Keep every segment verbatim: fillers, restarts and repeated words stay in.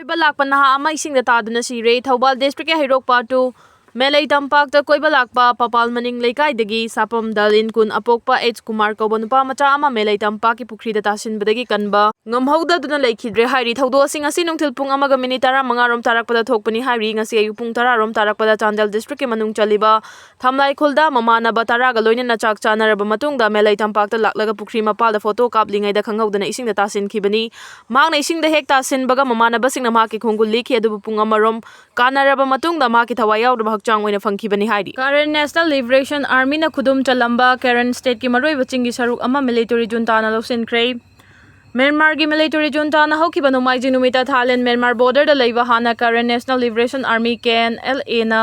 ꯀꯣꯏꯕ ꯂꯥꯛꯄ ꯅꯍꯥ ꯑꯃ ꯏꯁꯤꯡꯗ ꯇꯥꯗꯨꯅ ꯁꯤꯔꯦ꯫ ꯊꯧꯕꯥꯜ district ꯀꯤ ꯍꯩꯔꯣꯛ part two ꯃꯦꯂꯩ ꯇꯝꯄꯥꯛꯇ ꯀꯣꯏꯕ ꯂꯥꯛꯄ ꯄꯄꯥꯜ ꯃꯅꯤꯡ ꯂꯩꯀꯥꯏꯗꯒꯤ ꯁꯥꯄꯝ ꯗꯥꯂꯤꯟ ꯀꯨꯟ ꯑꯄꯣꯛꯄ ꯑꯦꯆ ꯀꯨꯃꯥꯔ ꯀꯧꯕ ꯅꯨꯄꯥ ꯃꯆꯥ ꯑꯃ ꯃꯦꯂꯩ ꯇꯝꯄꯥꯛꯀꯤ ꯄꯨꯈ꯭ꯔꯤꯗ ꯇꯥꯁꯤꯟꯕꯗꯒꯤ ꯀꯟꯕ ꯉꯝꯍꯧꯗꯗꯨꯅ ꯂꯩꯈꯤꯗ꯭ꯔꯦ ꯍꯥꯏꯔꯤ꯫ ꯊꯧꯗꯣꯛ ꯑꯁꯤ ꯉꯁꯤ ꯅꯨꯡꯊꯤꯜ ꯄꯨꯡ ꯑꯃꯒ minute ꯇꯔꯥꯃꯉꯥ ꯔꯣꯝ ꯇꯥꯔꯛꯄꯗ ꯊꯣꯛꯄꯅꯤ ꯍꯥꯏꯔꯤ꯫ ꯉꯁꯤ ꯑꯌꯨꯛ ꯄꯨꯡ ꯇꯔꯥ ꯔꯣꯝ ꯇꯥꯔꯛꯄꯗ ꯆꯥꯟꯗꯦꯜ district ꯀꯤ ꯃꯅꯨꯡ ꯆꯜꯂꯤꯕ ꯊꯝꯂꯥꯏꯈꯨꯜꯗ ꯃꯃꯥꯟꯅꯕ ꯇꯔꯥꯒ ꯂꯣꯏꯅꯅ ꯆꯥꯛ ꯆꯥꯅꯔꯕ ꯃꯇꯨꯡꯗ ꯃꯦꯂꯩ ꯇꯝꯄꯥꯛꯇ ꯂꯥꯛꯂꯒ ꯄꯨꯈ꯭ꯔꯤ ꯃꯄꯥꯜꯗ photo ꯀꯥꯞꯂꯤꯉꯩꯗ ꯈꯪꯍꯧꯗꯅ ꯏꯁꯤꯡꯗ ꯇꯥꯁꯤꯟꯈꯤꯕꯅꯤ꯫ ꯃꯍꯥꯛꯅ ꯏꯁꯤꯡꯗ ꯍꯦꯛ ꯇꯥꯁꯤꯟꯕꯒ ꯃꯃꯥꯟꯅꯕꯁꯤꯡꯅ ꯃꯍꯥꯛꯀꯤ ꯈꯣꯡꯒꯨꯜ ꯂꯤꯈꯤ, ꯑꯗꯨꯕꯨ ꯄꯨꯡ ꯑꯃꯔꯣꯝ ꯀꯥꯟꯅꯔꯕ ꯃꯇꯨꯡꯗ ꯃꯍꯥꯛꯀꯤ ꯊꯋꯥꯏ ꯌꯥꯎꯗ꯭ꯔꯕ ꯍꯛꯆꯥꯡ ꯑꯣꯏꯅ ꯐꯪꯈꯤꯕꯅꯤ ꯍꯥꯏꯔꯤ꯫ Karen National Liberation Army ꯅ ꯈꯨꯗꯨꯝ ꯆꯜꯂꯝꯕ Karen state ꯀꯤ ꯃꯔꯨꯑꯣꯏꯕ ꯆꯤꯡꯒꯤ ꯁꯔꯨꯛ ꯑꯃ military junta ꯅ ꯂꯧꯁꯤꯟꯈ꯭ꯔꯦ꯫ ꯃ꯭ꯌꯥꯟꯃꯥꯔꯒꯤ military junta ꯅ ꯍꯧꯈꯤꯕ ꯅꯣꯡꯃꯥꯏꯖꯤꯡ ꯅꯨꯃꯤꯠꯇ ꯊꯥꯏꯂꯦꯟ ꯃ꯭ꯌꯥꯟꯃꯥꯔ border ꯗ ꯂꯩꯕ ꯍꯥꯟꯅ Karen National Liberation Army, K N L A ꯅ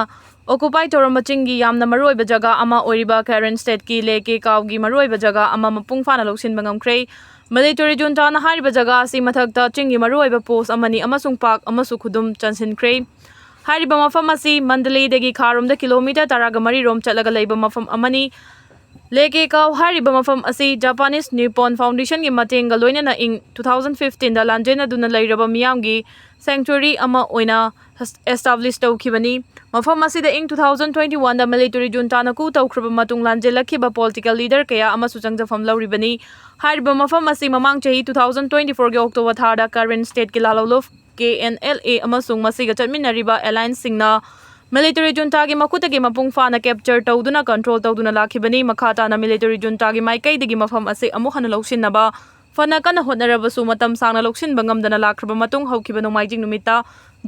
occupy ꯇꯧꯔꯝꯕ ꯆꯤꯡꯒꯤ ꯌꯥꯝꯅ ꯃꯔꯨꯑꯣꯏꯕ ꯖꯒꯥ ꯑꯃ ꯑꯣꯏꯔꯤꯕ Karen state ꯀꯤ ꯂꯦꯀꯦꯀꯥꯎꯒꯤ ꯃꯔꯨꯑꯣꯏꯕ ꯖꯒꯥ ꯑꯃ ꯃꯄꯨꯡ ꯐꯥꯅ ꯂꯧꯁꯤꯟꯕ ꯉꯝꯈ꯭ꯔꯦ꯫ Military junta ꯅ ꯍꯥꯏꯔꯤꯕ ꯖꯒꯥ ꯑꯁꯤ ꯃꯊꯛꯇ ꯆꯤꯡꯒꯤ ꯃꯔꯨꯑꯣꯏꯕ post ꯑꯃꯅꯤ ꯑꯃꯁꯨꯡ park ꯑꯃꯁꯨ ꯈꯨꯗꯨꯝ ꯆꯟꯁꯤꯟꯈ꯭ꯔꯦ꯫ ꯍꯥꯏꯔꯤꯕ ꯃꯐꯝ ꯑꯁꯤ ꯃꯟꯗꯂꯦꯗꯒꯤ ꯈꯥꯔꯣꯝꯗ kilometre ꯇꯔꯥꯒ ꯃꯔꯤ ꯔꯣꯝ ꯆꯠꯂꯒ ꯂꯩꯕ ꯃꯐꯝ ꯑꯃꯅꯤ꯫ ꯂꯦꯀꯦꯀꯥꯎ ꯍꯥꯏꯔꯤꯕ ꯃꯐꯝ ꯑꯁꯤ Japanese Nippon Foundation ꯒꯤ ꯃꯇꯦꯡꯒ ꯂꯣꯏꯅꯅ ꯏꯪ two thousand fifteen ꯗ ꯂꯥꯟꯖꯦꯟꯅꯗꯨꯅ ꯂꯩꯔꯕ ꯃꯤꯌꯥꯝꯒꯤ sanctuary ꯑꯃ ꯑꯣꯏꯅ establish ꯇꯧꯈꯤꯕꯅꯤ꯫ ꯃꯐꯝ ꯑꯁꯤꯗ ꯏꯪ two thousand twenty one ꯗ military junta ꯅ coup ꯇꯧꯈ꯭ꯔꯕ ꯃꯇꯨꯡ ꯂꯥꯟꯖꯦꯜꯂꯛꯈꯤꯕ political leader ꯀꯌꯥ ꯑꯃꯁꯨ ꯆꯪꯖꯐꯝ ꯂꯧꯔꯤꯕꯅꯤ꯫ ꯍꯥꯏꯔꯤꯕ ꯃꯐꯝ ꯑꯁꯤ ꯃꯃꯥꯡ ꯆꯍꯤ two thousand twenty four ꯒꯤ October ꯊꯥꯗ Karen state ꯀꯤ ꯂꯥꯜꯍꯧꯂꯨꯞ K N L A ꯑꯃꯁꯨꯡ ꯃꯁꯤꯒ ꯆꯠꯃꯤꯟꯅꯔꯤꯕ alliance ꯁꯤꯡꯅ military junta ꯒꯤ ꯃꯈꯨꯠꯇꯒꯤ ꯃꯄꯨꯡ ꯐꯥꯅ capture ꯇꯧꯗꯨꯅ control ꯇꯧꯗꯨꯅ ꯂꯥꯛꯈꯤꯕꯅꯤ꯫ ꯃꯈꯥ ꯇꯥꯅ military junta ꯒꯤ ꯃꯥꯏꯀꯩꯗꯒꯤ ꯃꯐꯝ ꯑꯁꯤ ꯑꯃꯨꯛ ꯍꯟꯅ ꯂꯧꯁꯤꯟꯅꯕ ꯐꯅ ꯀꯟꯅ ꯍꯣꯠꯅꯔꯕꯁꯨ ꯃꯇꯝ ꯁꯥꯡꯅ ꯂꯧꯁꯤꯟꯕ ꯉꯝꯗꯅ ꯂꯥꯛꯈ꯭ꯔꯕ ꯃꯇꯨꯡ ꯍꯧꯈꯤꯕ ꯅꯣꯡꯃꯥꯏꯖꯤꯡ ꯅꯨꯃꯤꯠꯇ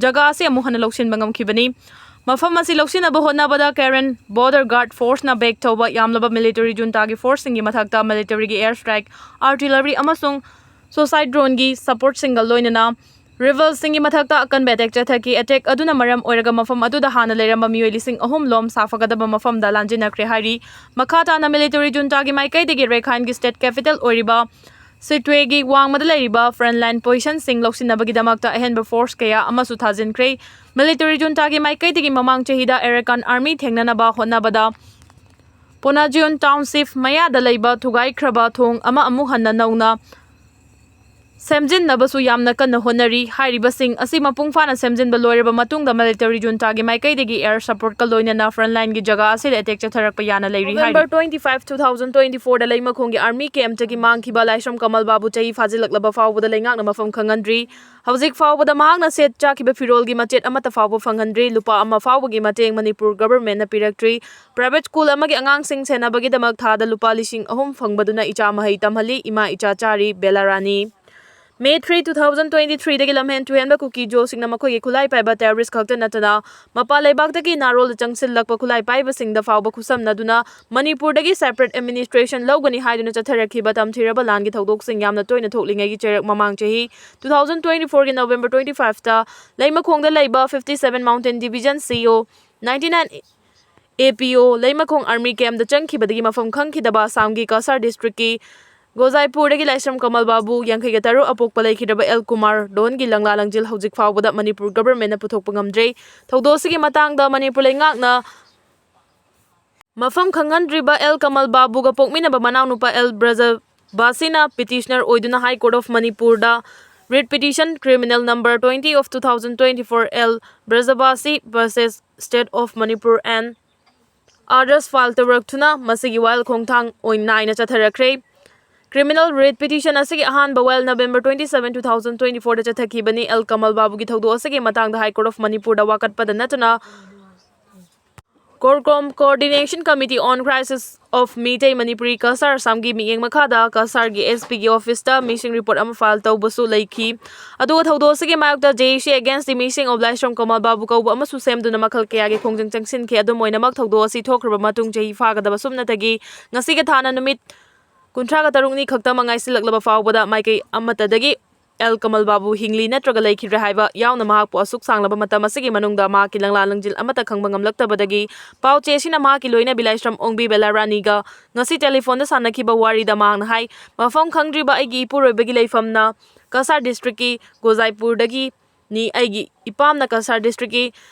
ꯖꯒꯥ ꯑꯁꯤ ꯑꯃꯨꯛ ꯍꯟꯅ ꯂꯧꯁꯤꯟꯕ ꯉꯝꯈꯤꯕꯅꯤ꯫ ꯃꯐꯝ ꯑꯁꯤ ꯂꯧꯁꯤꯟꯅꯕ ꯍꯣꯠꯅꯕꯗ Karen Border Guard Force ꯅ back ꯇꯧꯕ ꯌꯥꯝꯂꯕ military junta ꯒꯤ force ꯁꯤꯡꯒꯤ ꯃꯊꯛꯇ military ꯒꯤ air strike, artillery ꯑꯃꯁꯨꯡ suicide drone ꯒꯤ support ꯁꯤꯡꯒ ꯂꯣꯏꯅꯅ rebel ꯁꯤꯡꯒꯤ ꯃꯊꯛꯇ ꯑꯀꯟꯕ attack ꯆꯠꯊꯈꯤ꯫ Attack ꯑꯗꯨꯅ ꯃꯔꯝ ꯑꯣꯏꯔꯒ ꯃꯐꯝ ꯑꯗꯨꯗ ꯍꯥꯟꯅ ꯂꯩꯔꯝꯕ ꯃꯤꯑꯣꯏ ꯂꯤꯁꯤꯡ ꯑꯍꯨꯝ ꯂꯣꯝ ꯁꯥꯐꯒꯗꯕ ꯃꯐꯝꯗ ꯂꯥꯟꯖꯤꯟꯅꯈ꯭ꯔꯦ ꯍꯥꯏꯔꯤ꯫ ꯃꯈꯥ ꯇꯥꯅ military junta ꯒꯤ ꯃꯥꯏꯀꯩꯗꯒꯤ ꯔꯦꯈꯥꯏꯟꯒꯤ state capital ꯑꯣꯏꯔꯤꯕ ꯁꯤꯇ꯭ꯋꯦꯒꯤ ꯋꯥꯡꯃꯗ ꯂꯩꯔꯤꯕ front line position ꯁꯤꯡ ꯂꯧꯁꯤꯟꯅꯕꯒꯤꯗꯃꯛꯇ ꯑꯍꯦꯟꯕ force ꯀꯌꯥ ꯑꯃꯁꯨ ꯊꯥꯖꯤꯟꯈ꯭ꯔꯦ꯫ Military junta ꯒꯤ ꯃꯥꯏꯀꯩꯗꯒꯤ ꯃꯃꯥꯡ ꯆꯍꯤꯗ Arakan Army ꯊꯦꯡꯅꯅꯕ ꯍꯣꯠꯅꯕꯗ Ponajion Township ꯃꯌꯥꯗ ꯂꯩꯕ ꯊꯨꯒꯥꯏꯈ꯭ꯔꯕ ꯊꯣꯡ ꯑꯃ ꯑꯃꯨꯛ ꯍꯟꯅ ꯅꯧꯅ ꯁꯦꯝꯖꯤꯟꯅꯕꯁꯨ ꯌꯥꯝꯅ ꯀꯟꯅ ꯍꯣꯠꯅꯔꯤ꯫ ꯍꯥꯏꯔꯤꯕꯁꯤꯡ ꯑꯁꯤ ꯃꯄꯨꯡ ꯐꯥꯅ ꯁꯦꯝꯖꯤꯟꯕ ꯂꯣꯏꯔꯕ ꯃꯇꯨꯡꯗ military junta ꯒꯤ ꯃꯥꯏꯀꯩꯗꯒꯤ air support ꯀ ꯂꯣꯏꯅꯅ front line ꯒꯤ ꯖꯒꯥ ꯑꯁꯤꯗ attack ꯆꯠꯊꯔꯛꯄ ꯌꯥꯅ ꯂꯩꯔꯤ ꯍꯥꯏꯔꯤ꯫ November twenty five, two thousand twenty four ꯗ ꯂꯩꯃꯈꯣꯡꯒꯤ army camp ꯇꯒꯤ ꯃꯥꯡꯈꯤꯕ ꯂꯥꯏꯁ꯭ꯔꯝ ꯀꯃꯜ ꯕꯥꯕꯨ ꯆꯍꯤ ꯐꯥꯖꯤꯜꯂꯛꯂꯕ ꯐꯥꯎꯕꯗ ꯂꯩꯉꯥꯛꯅ ꯃꯐꯝ ꯈꯪꯍꯟꯗ꯭ꯔꯤ꯫ ꯍꯧꯖꯤꯛ ꯐꯥꯎꯕꯗ ꯃꯍꯥꯛꯅ ꯁꯦꯠ ꯆꯥꯈꯤꯕ ꯐꯤꯔꯣꯜꯒꯤ ꯃꯆꯦꯠ ꯑꯃꯠꯇ ꯐꯥꯎꯕ ꯐꯪꯍꯟꯗ꯭ꯔꯤ꯫ ꯂꯨꯄꯥ ꯑꯃ ꯐꯥꯎꯕꯒꯤ ꯃꯇꯦꯡ ꯃꯅꯤꯄꯨꯔ government ꯅ ꯄꯤꯔꯛꯇ꯭ꯔꯤ꯫ Private school ꯑꯃꯒꯤ ꯑꯉꯥꯡꯁꯤꯡ ꯁꯦꯟꯅꯕꯒꯤꯗꯃꯛ ꯊꯥꯗ ꯂꯨꯄꯥ ꯂꯤꯁꯤꯡ ꯑꯍꯨꯝ ꯐꯪꯕꯗꯨꯅ ꯏꯆꯥ ꯃꯍꯩ ꯇꯝꯍꯜꯂꯤ꯫ ꯏꯃꯥ ꯏꯆꯥ ꯆꯥꯔꯤ꯫ ꯕꯦꯂꯥ ꯔꯥꯅꯤ꯫ May three, two thousand twenty three ꯗꯒꯤ ꯂꯝꯍꯦꯟ ꯇꯨꯍꯦꯟꯕ ꯀꯨꯀꯤ ꯖꯣꯁꯤꯡꯅ ꯃꯈꯣꯏꯒꯤ ꯈꯨꯠꯂꯥꯏ ꯄꯥꯏꯕ terrorist ꯈꯛꯇ ꯅꯠꯇꯅ ꯃꯄꯥꯟ ꯂꯩꯕꯥꯛꯇꯒꯤ ꯅꯥꯔꯣꯜꯗ ꯆꯪꯁꯤꯜꯂꯛꯄ ꯈꯨꯠꯂꯥꯏ ꯄꯥꯏꯕꯁꯤꯡꯗ ꯐꯥꯎꯕ ꯈꯨꯠꯁꯝꯅꯗꯨꯅ ꯃꯅꯤꯄꯨꯔꯗꯒꯤ separate administration ꯂꯧꯒꯅꯤ ꯍꯥꯏꯗꯨꯅ ꯆꯠꯊꯔꯛꯈꯤꯕ ꯇꯝꯊꯤꯔꯕ ꯂꯥꯟꯒꯤ ꯊꯧꯗꯣꯛꯁꯤꯡ ꯌꯥꯝꯅ ꯇꯣꯏꯅ ꯊꯣꯛꯂꯤꯉꯩꯒꯤ ꯆꯩꯔꯛ ꯃꯃꯥꯡ ꯆꯍꯤ two thousand twenty four ꯒꯤ November twenty five ꯇ ꯂꯩꯃꯈꯣꯡꯗ ꯂꯩꯕ fifty seven Mountain Division C O, ninety nine A P O ꯂꯩꯃꯈꯣꯡ army camp ꯇ ꯆꯪꯈꯤꯕꯗꯒꯤ ꯃꯐꯝ ꯈꯪꯈꯤꯗꯕ ꯑꯁꯥꯝꯒꯤ ꯀꯁꯥꯔ district ꯀꯤ ꯒꯣꯖꯥꯏꯄꯨꯔꯗꯒꯤ ꯂꯥꯏꯁ꯭ꯔꯝ ꯀꯃꯜ ꯕꯥꯕꯨ ꯌꯥꯡꯈꯩꯒ ꯇꯔꯨꯛ ꯑꯄꯣꯛꯄ ꯂꯩꯈꯤꯗ꯭ꯔꯕ ꯑꯦꯜ ꯀꯨꯃꯥꯔ ꯗꯣꯟꯒꯤ ꯂꯪꯂꯥ ꯂꯪꯖꯤꯜ ꯍꯧꯖꯤꯛ ꯐꯥꯎꯕꯗ ꯃꯅꯤꯄꯨꯔ government ꯅ ꯄꯨꯊꯣꯛꯄ ꯉꯝꯗ꯭ꯔꯦ꯫ ꯊꯧꯗꯣꯛ ꯑꯁꯤꯒꯤ ꯃꯇꯥꯡꯗ ꯃꯅꯤꯄꯨꯔ ꯂꯩꯉꯥꯛꯅ ꯃꯐꯝ ꯈꯪꯍꯟꯗ꯭ꯔꯤꯕ ꯑꯦꯜ ꯀꯃꯜ ꯕꯥꯕꯨꯒ ꯄꯣꯛꯃꯤꯟꯅꯕ ꯃꯅꯥꯎꯅꯨꯄꯥ ꯑꯦꯜ ꯕ꯭ꯔꯖꯕꯥꯁꯤꯅ petitioner ꯑꯣꯏꯗꯨꯅ High Court of ꯃꯅꯤꯄꯨꯔꯗ writ petition criminal number twenty of two thousand twenty four, L Brajabashi versus State of Manipur and others file ꯇꯧꯔꯛꯇꯨꯅ ꯃꯁꯤꯒꯤ ꯋꯥꯌꯦꯜ ꯈꯣꯡꯊꯥꯡ ꯑꯣꯏꯅ ꯅꯥꯏꯅ ꯆꯠꯊꯔꯛꯈ꯭ꯔꯦ꯫ Criminal writ petition ꯑꯁꯤꯒꯤ ꯑꯍꯥꯟꯕ ꯋꯥꯌꯦꯜ November twenty seven, two thousand twenty four ꯗ ꯆꯠꯊꯈꯤꯕꯅꯤ꯫ ꯑꯦꯜ ꯀꯃꯜ ꯕꯥꯕꯨꯒꯤ ꯊꯧꯗꯣꯛ ꯑꯁꯤꯒꯤ ꯃꯇꯥꯡꯗ High Court of ꯃꯅꯤꯄꯨꯔꯗ ꯋꯥꯀꯠꯄꯗ ꯅꯠꯇꯅ CORCOM, Coordination Committee on Crisis of Meitei Manipuri Kasar, ꯑꯁꯥꯝꯒꯤ ꯃꯤꯠꯌꯦꯡ ꯃꯈꯥꯗ ꯀꯁꯥꯔꯒꯤ S P ꯒꯤ office ꯇ missing report ꯑꯃ file ꯇꯧꯕꯁꯨ ꯂꯩꯈꯤ꯫ ꯑꯗꯨꯒ ꯊꯧꯗꯣꯛ ꯑꯁꯤꯒꯤ ꯃꯥꯌꯣꯛꯇ J A C against the missing of ꯂꯥꯏꯁ꯭ꯔꯝ ꯀꯃꯜ ꯕꯥꯕꯨ ꯀꯧꯕ ꯑꯃꯁꯨ ꯁꯦꯝꯗꯨꯅ ꯃꯈꯜ ꯀꯌꯥꯒꯤ ꯈꯣꯡꯖꯪ ꯆꯪꯁꯤꯟꯈꯤ꯫ ꯑꯗꯨꯝ ꯑꯣꯏꯅꯃꯛ, ꯊꯧꯗꯣꯛ ꯑꯁꯤ ꯊꯣꯛꯈ꯭ꯔꯕ ꯃꯇꯨꯡ ꯆꯍꯤ ꯐꯥꯒꯗꯕ ꯁꯨꯞꯅꯇꯒꯤ ꯉꯁꯤꯒ ꯊꯥꯅ ꯅꯨꯃꯤꯠ ꯀꯨꯟꯊ꯭ꯔꯥꯒ ꯇꯔꯨꯛꯅꯤ ꯈꯛꯇꯃꯛ ꯉꯥꯏꯁꯤꯜꯂꯛꯂꯕ ꯐꯥꯎꯕꯗ ꯃꯥꯏꯀꯩ ꯑꯃꯠꯇꯗꯒꯤ ꯑꯦꯜ ꯀꯃꯜ ꯕꯥꯕꯨ ꯍꯤꯡꯂꯤ ꯅꯠꯇ꯭ꯔꯒ ꯂꯩꯈꯤꯗ꯭ꯔꯦ ꯍꯥꯏꯕ ꯌꯥꯎꯅ ꯃꯍꯥꯛꯄꯨ ꯑꯁꯨꯛ ꯁꯥꯡꯂꯕ ꯃꯇꯝ ꯑꯁꯤꯒꯤ ꯃꯅꯨꯡꯗ ꯃꯍꯥꯛꯀꯤ ꯂꯪꯂꯥ ꯂꯪꯖꯤꯜ ꯑꯃꯠꯇ ꯈꯪꯕ ꯉꯝꯂꯛꯇꯕꯗꯒꯤ ꯄꯥꯎ ꯆꯦ ꯑꯁꯤꯅ ꯃꯍꯥꯛꯀꯤ ꯂꯣꯏꯅꯕꯤ ꯂꯥꯏꯁ꯭ꯔꯝ ꯑꯣꯡꯕꯤ ꯕꯦꯂꯥ ꯔꯥꯅꯤꯒ ꯉꯁꯤ telephone ꯗ ꯁꯥꯟꯅꯈꯤꯕ ꯋꯥꯔꯤꯗ ꯃꯍꯥꯛꯅ ꯍꯥꯏ, "ꯃꯐꯝ ꯈꯪꯗ꯭ꯔꯤꯕ ꯑꯩꯒꯤ ꯏꯄꯨꯔꯣꯏꯕꯒꯤ ꯂꯩꯐꯝꯅ ꯀꯁꯥꯔ district ꯀꯤ ꯒꯣꯖꯥꯏꯄꯨꯔꯗꯒꯤꯅꯤ꯫ ꯑꯩꯒꯤ ꯏꯄꯥꯝꯅ ꯀꯁꯥꯔ district ꯀꯤ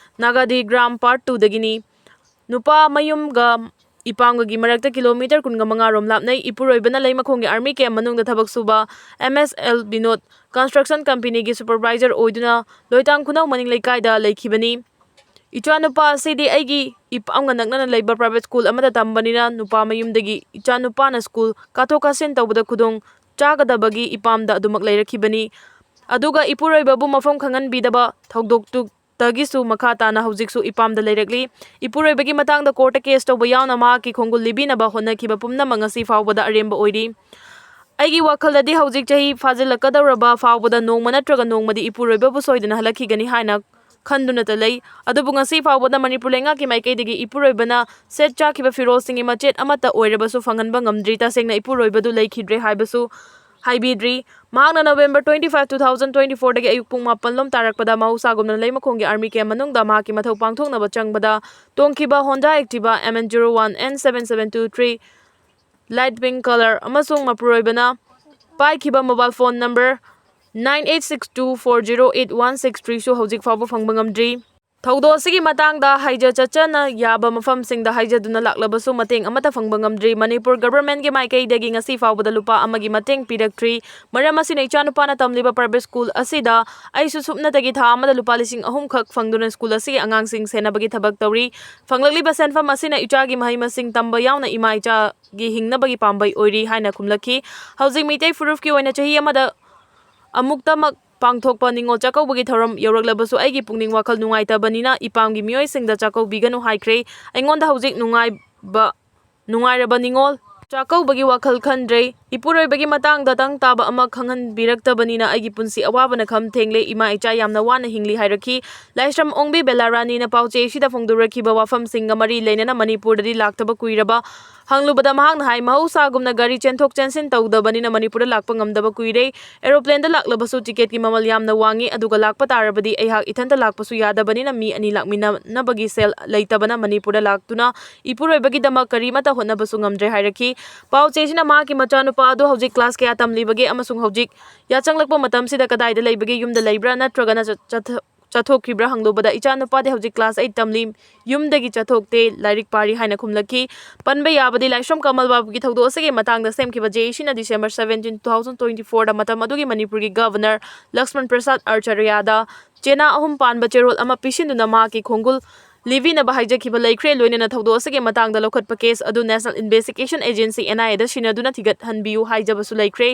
ꯅꯥꯒꯥꯗꯤ ꯒ꯭ꯔꯥꯝ part two ꯗꯒꯤꯅꯤ꯫ ꯅꯨꯄꯥ ꯃꯌꯨꯝꯒ ꯏꯄꯥꯝꯒꯒꯤ ꯃꯔꯛꯇ ꯀꯤꯂꯣꯃꯤꯇꯔ ꯀꯨꯟꯒ ꯃꯉꯥ ꯔꯣꯝ ꯂꯥꯞꯅꯩ꯫ ꯏꯄꯨꯔꯣꯏꯕꯅ ꯂꯩꯃꯈꯣꯡꯒꯤ army camp ꯃꯅꯨꯡꯗ ꯊꯕꯛ ꯁꯨꯕ M S L Vinod construction company ꯒꯤ supervisor ꯑꯣꯏꯗꯨꯅ ꯂꯣꯏꯇꯥꯡ ꯈꯨꯅꯧ ꯃꯅꯤꯡ ꯂꯩꯀꯥꯏꯗ ꯂꯩꯈꯤꯕꯅꯤ꯫ ꯏꯆꯥꯅꯨꯄꯥ ꯑꯁꯤꯗꯤ ꯑꯩꯒꯤ ꯏꯄꯥꯝꯒ ꯅꯛꯅꯅ ꯂꯩꯕ private school ꯑꯃꯗ ꯇꯝꯕꯅꯤꯅ ꯅꯨꯄꯥ ꯃꯌꯨꯝꯗꯒꯤ ꯏꯆꯥꯅꯨꯄꯥꯅ school ꯀꯥꯊꯣꯛ ꯀꯥꯁꯤꯟ ꯇꯧꯕꯗ ꯈꯨꯗꯣꯡ ꯆꯥꯒꯗꯕꯒꯤ ꯏꯄꯥꯝꯗ ꯑꯗꯨꯃꯛ ꯂꯩꯔꯛꯈꯤꯕꯅꯤ꯫ ꯑꯗꯨꯒ ꯏꯄꯨꯔꯣꯏꯕꯕꯨ ꯃꯐꯝ ꯈꯪꯍꯟꯕꯤꯗꯕ ꯊꯧꯗꯣꯛꯇꯨꯗꯒꯤꯁꯨ ꯃꯈꯥ ꯇꯥꯅ ꯍꯧꯖꯤꯛꯁꯨ ꯏꯄꯥꯝꯗ ꯂꯩꯔꯛꯂꯤ꯫ ꯏꯄꯨꯔꯣꯏꯕꯒꯤ ꯃꯇꯥꯡꯗ court ꯇ case ꯇꯧꯕ ꯌꯥꯎꯅ ꯃꯍꯥꯛꯀꯤ ꯈꯣꯡꯒꯨꯜ ꯂꯤꯕꯤꯅꯕ ꯍꯣꯠꯅꯈꯤꯕ ꯄꯨꯝꯅꯃꯛ ꯉꯁꯤ ꯐꯥꯎꯕꯗ ꯑꯔꯦꯝꯕ ꯑꯣꯏꯔꯤ꯫ ꯑꯩꯒꯤ ꯋꯥꯈꯜꯗꯗꯤ ꯍꯧꯖꯤꯛ ꯆꯍꯤ ꯐꯥꯖꯤꯜꯂꯛꯀꯗꯧꯔꯕ ꯐꯥꯎꯕꯗ ꯅꯣꯡꯃ ꯅꯠꯇ꯭ꯔꯒ ꯅꯣꯡꯃꯗꯤ ꯏꯄꯨꯔꯣꯏꯕꯕꯨ ꯁꯣꯏꯗꯅ ꯍꯜꯂꯛꯈꯤꯒꯅꯤ ꯍꯥꯏꯅ ꯈꯟꯗꯨꯅꯇ ꯂꯩ꯫ ꯑꯗꯨꯕꯨ ꯉꯁꯤ ꯐꯥꯎꯕꯗ ꯃꯅꯤꯄꯨꯔ ꯂꯩꯉꯥꯛꯀꯤ ꯃꯥꯏꯀꯩꯗꯒꯤ ꯏꯄꯨꯔꯣꯏꯕꯅ ꯁꯦꯠ ꯆꯥꯈꯤꯕ ꯐꯤꯔꯣꯜꯁꯤꯡꯒꯤ ꯃꯆꯦꯠ ꯑꯃꯠꯇ ꯑꯣꯏꯔꯕꯁꯨ ꯐꯪꯍꯟꯕ ꯉꯝꯗ꯭ꯔꯤ꯫ ꯇꯁꯦꯡꯅ ꯏꯄꯨꯔꯣꯏꯕꯗꯨ ꯂꯩꯈꯤꯗ꯭ꯔꯦ ꯍꯥꯏꯕꯁꯨ ꯍꯥꯏꯕꯤꯗ꯭ꯔꯤ꯫ ꯃꯍꯥꯛꯅ November twenty five, two thousand twenty four ꯗꯒꯤ ꯑꯌꯨꯛ ꯄꯨꯡ ꯃꯥꯄꯟ ꯂꯣꯝ ꯇꯥꯔꯛꯄꯗ ꯃꯍꯧꯁꯥꯒꯨꯝꯅ ꯂꯩꯃꯈꯣꯡꯒꯤ army camp ꯃꯅꯨꯡꯗ ꯃꯍꯥꯛꯀꯤ ꯃꯊꯧ ꯄꯥꯡꯊꯣꯛꯅꯕ ꯆꯪꯕꯗ ꯇꯣꯡꯈꯤꯕ Honda Activa M N zero one N seven seven two three light pink colour ꯑꯃꯁꯨꯡ ꯃꯄꯨꯔꯣꯏꯕꯅ ꯄꯥꯏꯈꯤꯕ mobile phone number nine eight six two four zero eight one six three ꯁꯨ ꯍꯧꯖꯤꯛ ꯐꯥꯎꯕ ꯐꯪꯕ ꯉꯝꯗ꯭ꯔꯤ꯫ ꯊꯧꯗꯣꯛ ꯑꯁꯤꯒꯤ ꯃꯇꯥꯡꯗ ꯍꯥꯏꯖ ꯆꯠꯆꯅ ꯌꯥꯕ ꯃꯐꯝꯁꯤꯡꯗ ꯍꯥꯏꯖꯗꯨꯅ ꯂꯥꯛꯂꯕꯁꯨ ꯃꯇꯦꯡ ꯑꯃꯠꯇ ꯐꯪꯕ ꯉꯝꯗ꯭ꯔꯤ꯫ ꯃꯅꯤꯄꯨꯔ government ꯀꯤ ꯃꯥꯏꯀꯩꯗꯒꯤ ꯉꯁꯤ ꯐꯥꯎꯕꯗ ꯂꯨꯄꯥ ꯑꯃꯒꯤ ꯃꯇꯦꯡ ꯄꯤꯔꯛꯇ꯭ꯔꯤ꯫ ꯃꯔꯝ ꯑꯁꯤꯅ ꯏꯆꯥꯅꯨꯄꯥꯅ ꯇꯝꯂꯤꯕ private school ꯑꯁꯤꯗ ꯑꯩꯁꯨ ꯁꯨꯞꯅꯇꯒꯤ ꯊꯥ ꯑꯃꯗ ꯂꯨꯄꯥ ꯂꯤꯁꯤꯡ ꯑꯍꯨꯝ ꯈꯛ ꯐꯪꯗꯨꯅ school ꯑꯁꯤꯒꯤ ꯑꯉꯥꯡꯁꯤꯡ ꯁꯦꯟꯅꯕꯒꯤ ꯊꯕꯛ ꯇꯧꯔꯤ꯫ ꯐꯪꯂꯛꯂꯤꯕ ꯁꯦꯟꯐꯝ ꯑꯁꯤꯅ ꯏꯆꯥꯒꯤ ꯃꯍꯩ ꯃꯁꯤꯡ ꯇꯝꯕ ꯌꯥꯎꯅ ꯏꯃꯥ ꯏꯆꯥꯒꯤ ꯍꯤꯡꯅꯕꯒꯤ ꯄꯥꯝꯕꯩ ꯑꯣꯏꯔꯤ ꯍꯥꯏꯅ ꯈꯨꯝꯂꯛꯈꯤ꯫ ꯍꯧꯖꯤꯛ ꯃꯤꯇꯩ ꯐꯨꯔꯨꯞꯀꯤ ꯑꯣꯏꯅ ꯆꯍꯤ ꯑꯃꯗ ꯑꯃꯨꯛꯇꯃꯛ ꯄꯥꯡꯊꯣꯛꯄ ꯅꯤꯉꯣꯜ ꯆꯥꯛꯀꯧꯕꯒꯤ ꯊꯧꯔꯝ ꯌꯧꯔꯛꯂꯕꯁꯨ ꯑꯩꯒꯤ ꯄꯨꯛꯅꯤꯡ ꯋꯥꯈꯜ ꯅꯨꯡꯉꯥꯏꯇꯕꯅꯤꯅ ꯏꯄꯥꯝꯒꯤ ꯃꯤꯑꯣꯏꯁꯤꯡꯗ ꯆꯥꯛꯀꯧꯕꯤꯒꯅꯨ ꯍꯥꯏꯈ꯭ꯔꯦ꯫ ꯑꯩꯉꯣꯟꯗ ꯍꯧꯖꯤꯛ ꯅꯨꯡꯉꯥꯏꯕ, ꯅꯨꯡꯉꯥꯏꯔꯕ ꯅꯤꯉꯣꯜ ꯆꯥꯛꯀꯧꯕꯒꯤ ꯋꯥꯈꯜ ꯈꯟꯗ꯭ꯔꯦ꯫ ꯏꯄꯨꯔꯣꯏꯕꯒꯤ ꯃꯇꯥꯡꯗ ꯇꯪ ꯇꯥꯕ ꯑꯃ ꯈꯪꯍꯟꯕꯤꯔꯛꯇꯕꯅꯤꯅ ꯑꯩꯒꯤ ꯄꯨꯟꯁꯤ ꯑꯋꯥꯕꯅ ꯈꯝ ꯊꯦꯡꯂꯦ꯫ ꯏꯃꯥ ꯏꯆꯥ ꯌꯥꯝꯅ ꯋꯥꯅ ꯍꯤꯡꯂꯤ ꯍꯥꯏꯔꯛꯈꯤ꯫ ꯂꯥꯏꯁ꯭ꯔꯝ ꯑꯣꯡꯕꯤ ꯕꯦꯂꯥꯔꯥꯅꯤꯅ ꯄꯥꯎꯆꯦ ꯑꯁꯤꯗ ꯐꯣꯡꯗꯣꯔꯛꯈꯤꯕ ꯋꯥꯐꯝꯁꯤꯡꯒ ꯃꯔꯤ ꯂꯩꯅꯅ ꯃꯅꯤꯄꯨꯔꯗꯗꯤ ꯂꯥꯛꯇꯕ ꯀꯨꯏꯔꯕ ꯍꯪꯂꯨꯕꯗ ꯃꯍꯥꯛꯅ ꯍꯥꯏ, ꯃꯍꯧꯁꯥꯒꯨꯝꯅ ꯒꯥꯔꯤ ꯆꯦꯟꯊꯣꯛ ꯆꯦꯟꯁꯤꯟ ꯇꯧꯗꯕꯅꯤꯅ ꯃꯅꯤꯄꯨꯔꯗ ꯂꯥꯛꯄ ꯉꯝꯗꯕ ꯀꯨꯏꯔꯦ꯫ Aeroplane ꯗ ꯂꯥꯛꯂꯕꯁꯨ ticket ꯀꯤ ꯃꯃꯜ ꯌꯥꯝꯅ ꯋꯥꯡꯉꯤ, ꯑꯗꯨꯒ ꯂꯥꯛꯄ ꯇꯥꯔꯕꯗꯤ ꯑꯩꯍꯥꯛ ꯏꯊꯟꯇ ꯂꯥꯛꯄꯁꯨ ꯌꯥꯗꯕꯅꯤꯅ ꯃꯤ ꯑꯅꯤ ꯂꯥꯛꯃꯤꯟꯅꯅꯕꯒꯤ ꯁꯦꯜ ꯂꯩꯇꯕꯅ ꯃꯅꯤꯄꯨꯔꯗ ꯂꯥꯛꯇꯨꯅ ꯏꯄꯨꯔꯣꯏꯕꯒꯤꯗꯃꯛ ꯀꯔꯤꯃꯠꯇ ꯍꯣꯠꯅꯕꯁꯨ ꯉꯝꯗ꯭ꯔꯦ ꯍꯥꯏꯔꯛꯈꯤ꯫ ꯄꯥꯎ ꯆꯦꯁꯤꯅ ꯃꯍꯥꯛꯀꯤ ꯃꯆꯥꯅꯨꯄꯥ ꯑꯗꯨ ꯍꯧꯖꯤꯛ class ꯀꯌꯥ ꯇꯝꯂꯤꯕꯒꯦ ꯑꯃꯁꯨꯡ ꯍꯧꯖꯤꯛ ꯌꯥꯆꯪꯂꯛꯄ ꯃꯇꯝꯁꯤꯗ ꯀꯗꯥꯏꯗ ꯂꯩꯕꯒꯦ? ꯌꯨꯝꯗ ꯂꯩꯕ꯭ꯔꯥ ꯅꯠꯇ꯭ꯔꯒꯅ ꯆꯠ-, ꯆꯠꯊ-, ꯆꯠꯊꯣꯛꯈꯤꯕ꯭ꯔꯥ ꯍꯪꯂꯨꯕꯗ, "ꯏꯆꯥꯅꯨꯄꯥꯗꯤ ꯍꯧꯖꯤꯛ class eight ꯇꯝꯂꯤ, ꯌꯨꯝꯗꯒꯤ ꯆꯠꯊꯣꯛꯇꯦ, ꯂꯥꯏꯔꯤꯛ ꯄꯥꯔꯤ" ꯍꯥꯏꯅ ꯈꯨꯝꯂꯛꯈꯤ꯫ ꯄꯟꯕ ꯌꯥꯕꯗꯤ, ꯂꯥꯏꯁ꯭ꯔꯝ ꯀꯃꯜ ꯕꯥꯕꯨꯒꯤ ꯊꯧꯗꯣꯛ ꯑꯁꯤꯒꯤ ꯃꯇꯥꯡꯗ ꯁꯦꯝꯈꯤꯕ J A Cꯅ December seventeen, two thousand twenty-fourꯗ ꯃꯇꯝ ꯑꯗꯨꯒꯤ ꯃꯅꯤꯄꯨꯔꯒꯤ Governor ꯂꯛꯁꯃꯟ ꯄ꯭ꯔꯁꯥꯗ ꯑꯥꯆꯥꯔꯌꯥꯗ ꯆꯦꯅꯥ ꯑꯍꯨꯝ ꯄꯥꯟꯕ ꯆꯦꯔꯣꯜ ꯑꯃ ꯄꯤꯁꯤꯟꯗꯨꯅ ꯃꯍꯥꯛꯀꯤ ꯈꯣꯡꯒꯨꯜ ꯂꯤꯕꯤꯅꯕ ꯍꯥꯏꯖꯈꯤꯕ ꯂꯩꯈ꯭ꯔꯦ꯫ ꯂꯣꯏꯅꯅ ꯊꯧꯗꯣꯛ ꯑꯁꯤꯒꯤ ꯃꯇꯥꯡꯗ ꯂꯧꯈꯠꯄ case ꯑꯗꯨ National Investigation Agency, N I Aꯗ ꯁꯤꯟꯅꯗꯨꯅ ꯊꯤꯒꯠꯍꯟꯕꯤꯌꯨ ꯍꯥꯏꯖꯕꯁꯨ ꯂꯩꯈ꯭ꯔꯦ꯫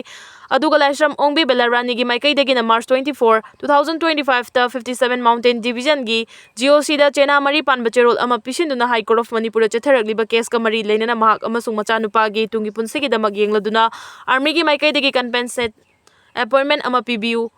ꯑꯗꯨꯒ ꯂꯥꯏꯁ꯭ꯔꯝ ꯑꯣꯡꯕꯤ ꯕꯦꯂꯥꯔꯥꯅꯤꯒꯤ ꯃꯥꯏꯀꯩꯗꯒꯤꯅ March twenty-four, two thousand twenty-fiveꯇ fifty-seven Mountain Divisionꯒꯤ G O Cꯗ ꯆꯦꯅꯥ ꯃꯔꯤ ꯄꯥꯟꯕ ꯆꯦꯔꯣꯜ ꯑꯃ ꯄꯤꯁꯤꯟꯗꯨꯅ High Court of ꯃꯅꯤꯄꯨꯔꯗ ꯆꯠꯊꯔꯛꯂꯤꯕ caseꯀ ꯃꯔꯤ ꯂꯩꯅꯅ ꯃꯍꯥꯛ ꯑꯃꯁꯨꯡ ꯃꯆꯥꯅꯨꯄꯥꯒꯤ ꯇꯨꯡꯒꯤ ꯄꯨꯟꯁꯤꯒꯤꯗꯃꯛ ꯌꯦꯡꯂꯗꯨꯅ Armyꯒꯤ ꯃꯥꯏꯀꯩꯗꯒꯤ compensate appointment ꯑꯃ ꯄꯤꯕꯤꯌꯨ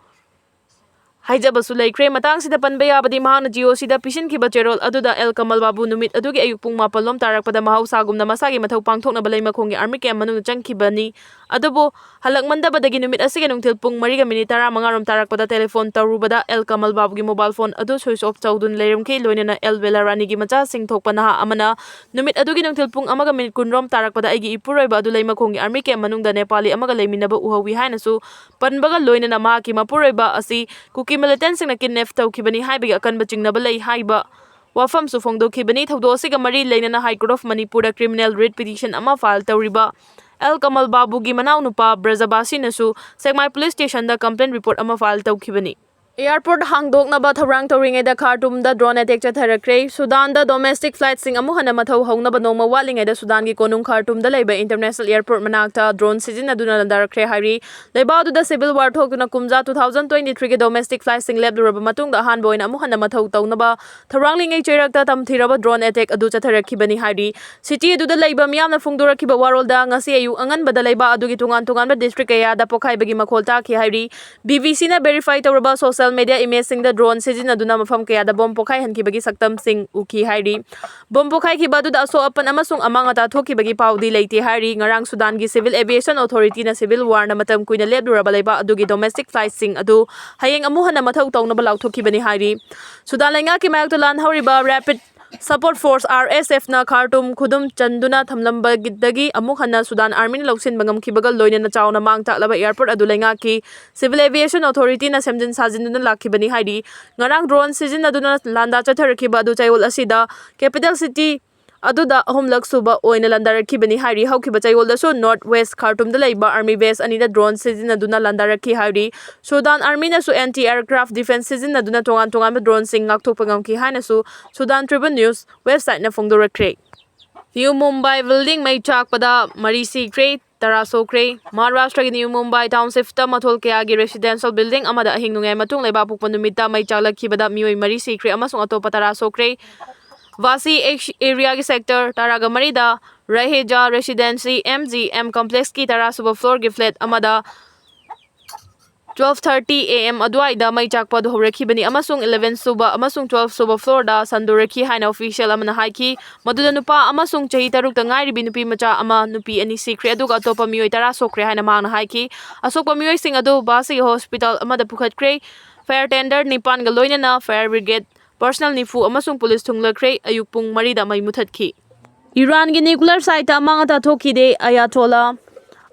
ꯍꯥꯏꯖꯕꯁꯨ ꯂꯩꯈ꯭ꯔꯦ꯫ ꯃꯇꯥꯡꯁꯤꯗ ꯄꯟꯕ ꯌꯥꯕꯗꯤ, ꯃꯍꯥꯛꯅ G O Cꯗ ꯄꯤꯁꯤꯟꯈꯤꯕ ꯆꯦꯔꯣꯜ ꯑꯗꯨꯗ ꯑꯦꯜ ꯀꯃꯜ ꯕꯥꯕꯨ ꯅꯨꯃꯤꯠ ꯑꯗꯨꯒꯤ ꯑꯌꯨꯛ ꯄꯨꯡ ꯃꯥꯄꯜ ꯂꯣꯝ ꯇꯥꯔꯛꯄꯗ ꯃꯍꯧꯁꯥꯒꯨꯝꯅ ꯃꯁꯥꯒꯤ ꯃꯊꯧ ꯄꯥꯡꯊꯣꯛꯅꯕ ꯂꯩꯃꯈꯣꯡꯒꯤ Army camp ꯃꯅꯨꯡꯗ ꯆꯪꯈꯤꯕꯅꯤ꯫ ꯑꯗꯨꯕꯨ ꯍꯜꯂꯛꯃꯟꯗꯕꯗꯒꯤ ꯅꯨꯃꯤꯠ ꯑꯁꯤꯒꯤ ꯅꯨꯡꯊꯤꯜ ꯄꯨꯡ ꯃꯔꯤꯒ ꯃꯤꯅꯤꯠ ꯇꯔꯥꯃꯉꯥ ꯔꯣꯝ ꯇꯥꯔꯛꯄꯗ telephone ꯇꯧꯔꯨꯕꯗ ꯑꯦꯜ ꯀꯃꯜ ꯕꯥꯕꯨꯒꯤ mobile phone ꯑꯗꯨ switch off ꯇꯧꯗꯨꯅ ꯂꯩꯔꯝꯈꯤ꯫ ꯂꯣꯏꯅꯅ ꯑꯦꯜ ꯕꯦꯂꯥꯔꯥꯅꯤꯒꯤ ꯃꯆꯥꯁꯤꯡ ꯊꯣꯛꯄ ꯅꯍꯥ ꯑꯃꯅ ꯅꯨꯃꯤꯠ ꯑꯗꯨꯒꯤ ꯅꯨꯡꯊꯤꯜ ꯄꯨꯡ ꯑꯃꯒ ꯃꯤꯅꯤꯠ ꯀꯨꯟ ꯔꯣꯝ ꯇꯥꯔꯛꯄꯗ ꯑꯩꯒꯤ ꯏꯄꯨꯔꯣꯏꯕ ꯑꯗꯨ ꯂꯩꯃꯈꯣꯡꯒꯤ Army camp ꯃꯅꯨꯡꯗ ꯅꯦꯄꯥꯂꯤ ꯑꯃꯒ ꯂꯩꯃꯤꯟꯅꯕ ꯎꯍꯧꯏ ꯍꯥꯏꯅꯁꯨ ꯄꯟꯕꯒ ꯂꯣꯏꯅꯅ ꯃꯍꯥꯛꯀꯤ ꯃꯄꯨꯔꯣꯏꯕ ꯑꯁꯤ ꯀꯨꯀꯤ militantꯁꯤꯡꯅ kidnap ꯇꯧꯈꯤꯕꯅꯤ ꯍꯥꯏꯕꯒꯤ ꯑꯀꯟꯕ ꯆꯤꯡꯅꯕ ꯂꯩ ꯍꯥꯏꯕ ꯋꯥꯐꯝꯁꯨ ꯐꯣꯡꯗꯣꯛꯈꯤꯕꯅꯤ꯫ ꯊꯧꯗꯣꯛ ꯑꯁꯤꯒ ꯃꯔꯤ ꯂꯩꯅꯅ High Court of ꯃꯅꯤꯄꯨꯔꯗ criminal writ petition ꯑꯃ file ꯇꯧꯔꯤꯕ ꯑꯦꯜ ꯀꯃꯜ ꯕꯥꯕꯨꯒꯤ ꯃꯅꯥꯎꯅꯨꯄꯥ ꯕ꯭ꯔꯖꯕꯥꯁꯤꯅꯁꯨ ꯁꯦꯛꯃꯥꯏ police stationꯗ complaint report ꯑꯃ file ꯇꯧꯈꯤꯕꯅꯤ꯫ Airport ꯍꯥꯡꯗꯣꯛꯅꯕ ꯊꯧꯔꯥꯡ ꯇꯧꯔꯤꯉꯩꯗ ꯈꯥꯔꯇꯨꯝꯗ drone attack ꯆꯠꯊꯔꯛꯈ꯭ꯔꯦ꯫ ꯁꯨꯗꯥꯟꯗ domestic flightꯁꯤꯡ ꯑꯃꯨꯛ ꯍꯟꯅ ꯃꯊꯧ ꯍꯧꯅꯕ ꯅꯣꯡꯃ ꯋꯥꯠꯂꯤꯉꯩꯗ ꯁꯨꯗꯥꯟꯒꯤ ꯀꯣꯅꯨꯡ ꯈꯥꯔꯇꯨꯝꯗ ꯂꯩꯕ international airport ꯃꯅꯥꯛꯇ drone ꯁꯤꯖꯤꯟꯅꯗꯨꯅ ꯂꯥꯟꯗꯥꯔꯛꯈ꯭ꯔꯦ ꯍꯥꯏꯔꯤ꯫ ꯂꯩꯕꯥꯛ ꯑꯗꯨꯗ civil war ꯊꯣꯛꯇꯨꯅ ꯀꯨꯝꯖꯥ two thousand twenty-threeꯒꯤ domestic flightꯁꯤꯡ ꯂꯦꯞꯂꯨꯔꯕ ꯃꯇꯨꯡꯗ ꯑꯍꯥꯟꯕ ꯑꯣꯏꯅ ꯑꯃꯨꯛ ꯍꯟꯅ ꯃꯊꯧ ꯇꯧꯅꯕ ꯊꯧꯔꯥꯡꯂꯤꯉꯩ ꯆꯩꯔꯛꯇ ꯇꯝꯊꯤꯔꯕ drone attack ꯑꯗꯨ ꯆꯠꯊꯔꯛꯈꯤꯕꯅꯤ ꯍꯥꯏꯔꯤ꯫ City ꯑꯗꯨꯗ ꯂꯩꯕ ꯃꯤꯌꯥꯝꯅ ꯐꯣꯡꯗꯣꯔꯛꯈꯤꯕ ꯋꯥꯔꯣꯜꯗ ꯉꯁꯤ ꯑꯌꯨꯛ ꯑꯉꯟꯕꯗ ꯂꯩꯕꯥꯛ ꯑꯗꯨꯒꯤ ꯇꯣꯉꯥꯟ ꯇꯣꯉꯥꯟꯕ district ꯀꯌꯥꯗ ꯄꯣꯈꯥꯏꯕꯒꯤ ꯃꯈꯣꯜ ꯇꯥꯈꯤ ꯍꯥꯏꯔꯤ꯫ B B Cꯅ verify ꯇꯧꯔꯕ social media imageꯁꯤꯡꯗ drone ꯁꯤꯖꯤꯟꯅꯗꯨꯅ ꯃꯐꯝ ꯀꯌꯥꯗ bomb ꯄꯣꯈꯥꯏꯍꯟꯈꯤꯕꯒꯤ ꯁꯛꯇꯝꯁꯤꯡ ꯎꯈꯤ ꯍꯥꯏꯔꯤ꯫ Bomb ꯄꯣꯈꯥꯏꯈꯤꯕ ꯑꯗꯨꯗ ꯑꯁꯣꯛ ꯑꯄꯟ ꯑꯃꯁꯨꯡ ꯑꯃꯥꯡ ꯑꯇꯥ ꯊꯣꯛꯈꯤꯕꯒꯤ ꯄꯥꯎꯗꯤ ꯂꯩꯇꯦ ꯍꯥꯏꯔꯤ꯫ ꯉꯔꯥꯡ ꯁꯨꯗꯥꯟꯒꯤ civil aviation authorityꯅ civil warꯅ ꯃꯇꯝ ꯀꯨꯏꯅ ꯂꯦꯞꯂꯨꯔꯕ ꯂꯩꯕꯥꯛ ꯑꯗꯨꯒꯤ domestic flightꯁꯤꯡ ꯑꯗꯨ ꯍꯌꯦꯡ ꯑꯃꯨꯛ ꯍꯟꯅ ꯃꯊꯧ ꯇꯧꯅꯕ ꯂꯥꯎꯊꯣꯛꯈꯤꯕꯅꯤ ꯍꯥꯏꯔꯤ꯫ ꯁꯨꯗꯥꯟ ꯂꯩꯉꯥꯛꯀꯤ ꯃꯥꯌꯣꯛꯇ ꯂꯥꯟꯍꯧꯔꯤꯕ rapid Support Force, R S F ꯅ Khartoum ꯈꯨꯗꯨꯝ ꯆꯟꯗꯨꯅ ꯊꯝꯂꯝꯕꯗꯒꯤ ꯑꯃꯨꯛ ꯍꯟꯅ Sudan Army ꯅ ꯂꯧꯁꯤꯟꯕ ꯉꯝꯈꯤꯕꯒ ꯂꯣꯏꯅꯅ ꯆꯥꯎꯅ ꯃꯥꯡ ꯇꯥꯛꯂꯕ airport ꯑꯗꯨ ꯂꯩꯉꯥꯛꯀꯤ Civil Aviation Authority ꯅ ꯁꯦꯝꯖꯤꯟ ꯁꯥꯖꯤꯟꯗꯨꯅ ꯂꯥꯛꯈꯤꯕꯅꯤ ꯍꯥꯏꯔꯤ꯫ ꯉꯔꯥꯡ drone ꯁꯤꯖꯤꯟꯅꯗꯨꯅ ꯂꯥꯟꯗꯥ ꯆꯠꯊꯔꯛꯈꯤꯕ ꯑꯗꯨ ꯆꯌꯣꯜ ꯑꯁꯤꯗ capital city ꯑꯗꯨꯗ ꯑꯍꯨꯝꯂꯛ ꯁꯨꯕ ꯑꯣꯏꯅ ꯂꯥꯟꯗꯥꯔꯛꯈꯤꯕꯅꯤ ꯍꯥꯏꯔꯤ꯫ ꯍꯧꯈꯤꯕ ꯆꯌꯣꯜꯗꯁꯨ North West Khartoum ꯗ ꯂꯩꯕ army base ꯑꯅꯤꯗ drone ꯁꯤꯖꯤꯟꯅꯗꯨꯅ ꯂꯥꯟꯗꯥꯔꯛꯈꯤ ꯍꯥꯏꯔꯤ꯫ Sudan Army ꯅꯁꯨ anti aircraft defense ꯁꯤꯖꯤꯟꯅꯗꯨꯅ ꯇꯣꯉꯥꯟ ꯇꯣꯉꯥꯟꯕ drone ꯁꯤꯡ ꯉꯥꯛꯊꯣꯛꯄ ꯉꯝꯈꯤ ꯍꯥꯏꯅꯁꯨ Sudan Tribune News website ꯅ ꯐꯣꯡꯗꯣꯔꯛꯈ꯭ꯔꯦ꯫ New Mumbai building ꯃꯩ ꯆꯥꯛꯄꯗ ꯃꯔꯤ ꯁꯤꯈ꯭ꯔꯦ, ꯇꯔꯥ ꯁꯣꯛꯈ꯭ꯔꯦ꯫ ꯃꯍꯥꯔꯥꯁꯇ꯭ꯔꯒꯤ New Mumbai township ꯇ ꯃꯊꯣꯜ ꯀꯌꯥꯒꯤ residential building ꯑꯃꯗ ꯑꯍꯤꯡ ꯅꯣꯡꯌꯥꯏ ꯃꯇꯨꯡ ꯂꯩꯕꯥꯛꯄꯣꯛꯄ ꯅꯨꯃꯤꯠꯇ ꯃꯩ ꯆꯥꯛꯂꯛꯈꯤꯕꯗ ꯃꯤꯑꯣꯏ ꯃꯔꯤ ꯁꯤꯈ꯭ꯔꯦ ꯑꯃꯁꯨꯡ ꯑꯇꯣꯞꯄ ꯇꯔꯥ ꯁꯣꯛꯈ꯭ꯔꯦ꯫ Vasi area ꯒꯤ sector ꯇꯔꯥꯒ ꯃꯔꯤꯗ Raheja Residency M G M complex ꯀꯤ ꯇꯔꯥ ꯁꯨꯕ floor ꯒꯤ flat ꯑꯃꯗ twelve thirty A M ꯑꯗꯨꯋꯥꯏꯗ ꯃꯩ ꯆꯥꯛꯄ ꯑꯗꯨ ꯍꯧꯔꯛꯈꯤꯕꯅꯤ ꯑꯃꯁꯨꯡ eleven ꯁꯨꯕ ꯑꯃꯁꯨꯡ twelve ꯁꯨꯕ floor ꯗ ꯁꯟꯗꯣꯔꯛꯈꯤ ꯍꯥꯏꯅ official ꯑꯃꯅ ꯍꯥꯏꯈꯤ꯫ ꯃꯗꯨꯗ ꯅꯨꯄꯥ ꯑꯃꯁꯨꯡ ꯆꯍꯤ ꯇꯔꯨꯛꯇ ꯉꯥꯏꯔꯤꯕꯤ ꯅꯨꯄꯤ ꯃꯆꯥ ꯑꯃ, ꯅꯨꯄꯤ ꯑꯅꯤ ꯁꯤꯈ꯭ꯔꯦ, ꯑꯗꯨꯒ ꯑꯇꯣꯞꯄ ꯃꯤꯑꯣꯏ ꯇꯔꯥ ꯁꯣꯛꯈ꯭ꯔꯦ ꯍꯥꯏꯅ ꯃꯍꯥꯛꯅ ꯍꯥꯏꯈꯤ꯫ ꯑꯁꯣꯛꯄ ꯃꯤꯑꯣꯏꯁꯤꯡ ꯑꯗꯨ Vasi ꯒꯤ hospital ꯑꯃꯗ ꯄꯨꯈꯠꯈ꯭ꯔꯦ꯫ Fire tender ꯅꯤꯄꯥꯟꯒ ꯂꯣꯏꯅꯅ fire brigade personnel ꯅꯤꯐꯨ ꯑꯃꯁꯨꯡ police ꯊꯨꯡꯂꯈ꯭ꯔꯦ꯫ ꯑꯌꯨꯛ ꯄꯨꯡ ꯃꯔꯤꯗ ꯃꯩ ꯃꯨꯊꯠꯈꯤ꯫ ꯏꯔꯥꯟꯒꯤ nuclear site ꯇ ꯑꯃꯥꯡ ꯑꯇꯥ ꯊꯣꯛꯈꯤꯗꯦ꯫ ꯑꯌꯥꯇꯣꯂꯥ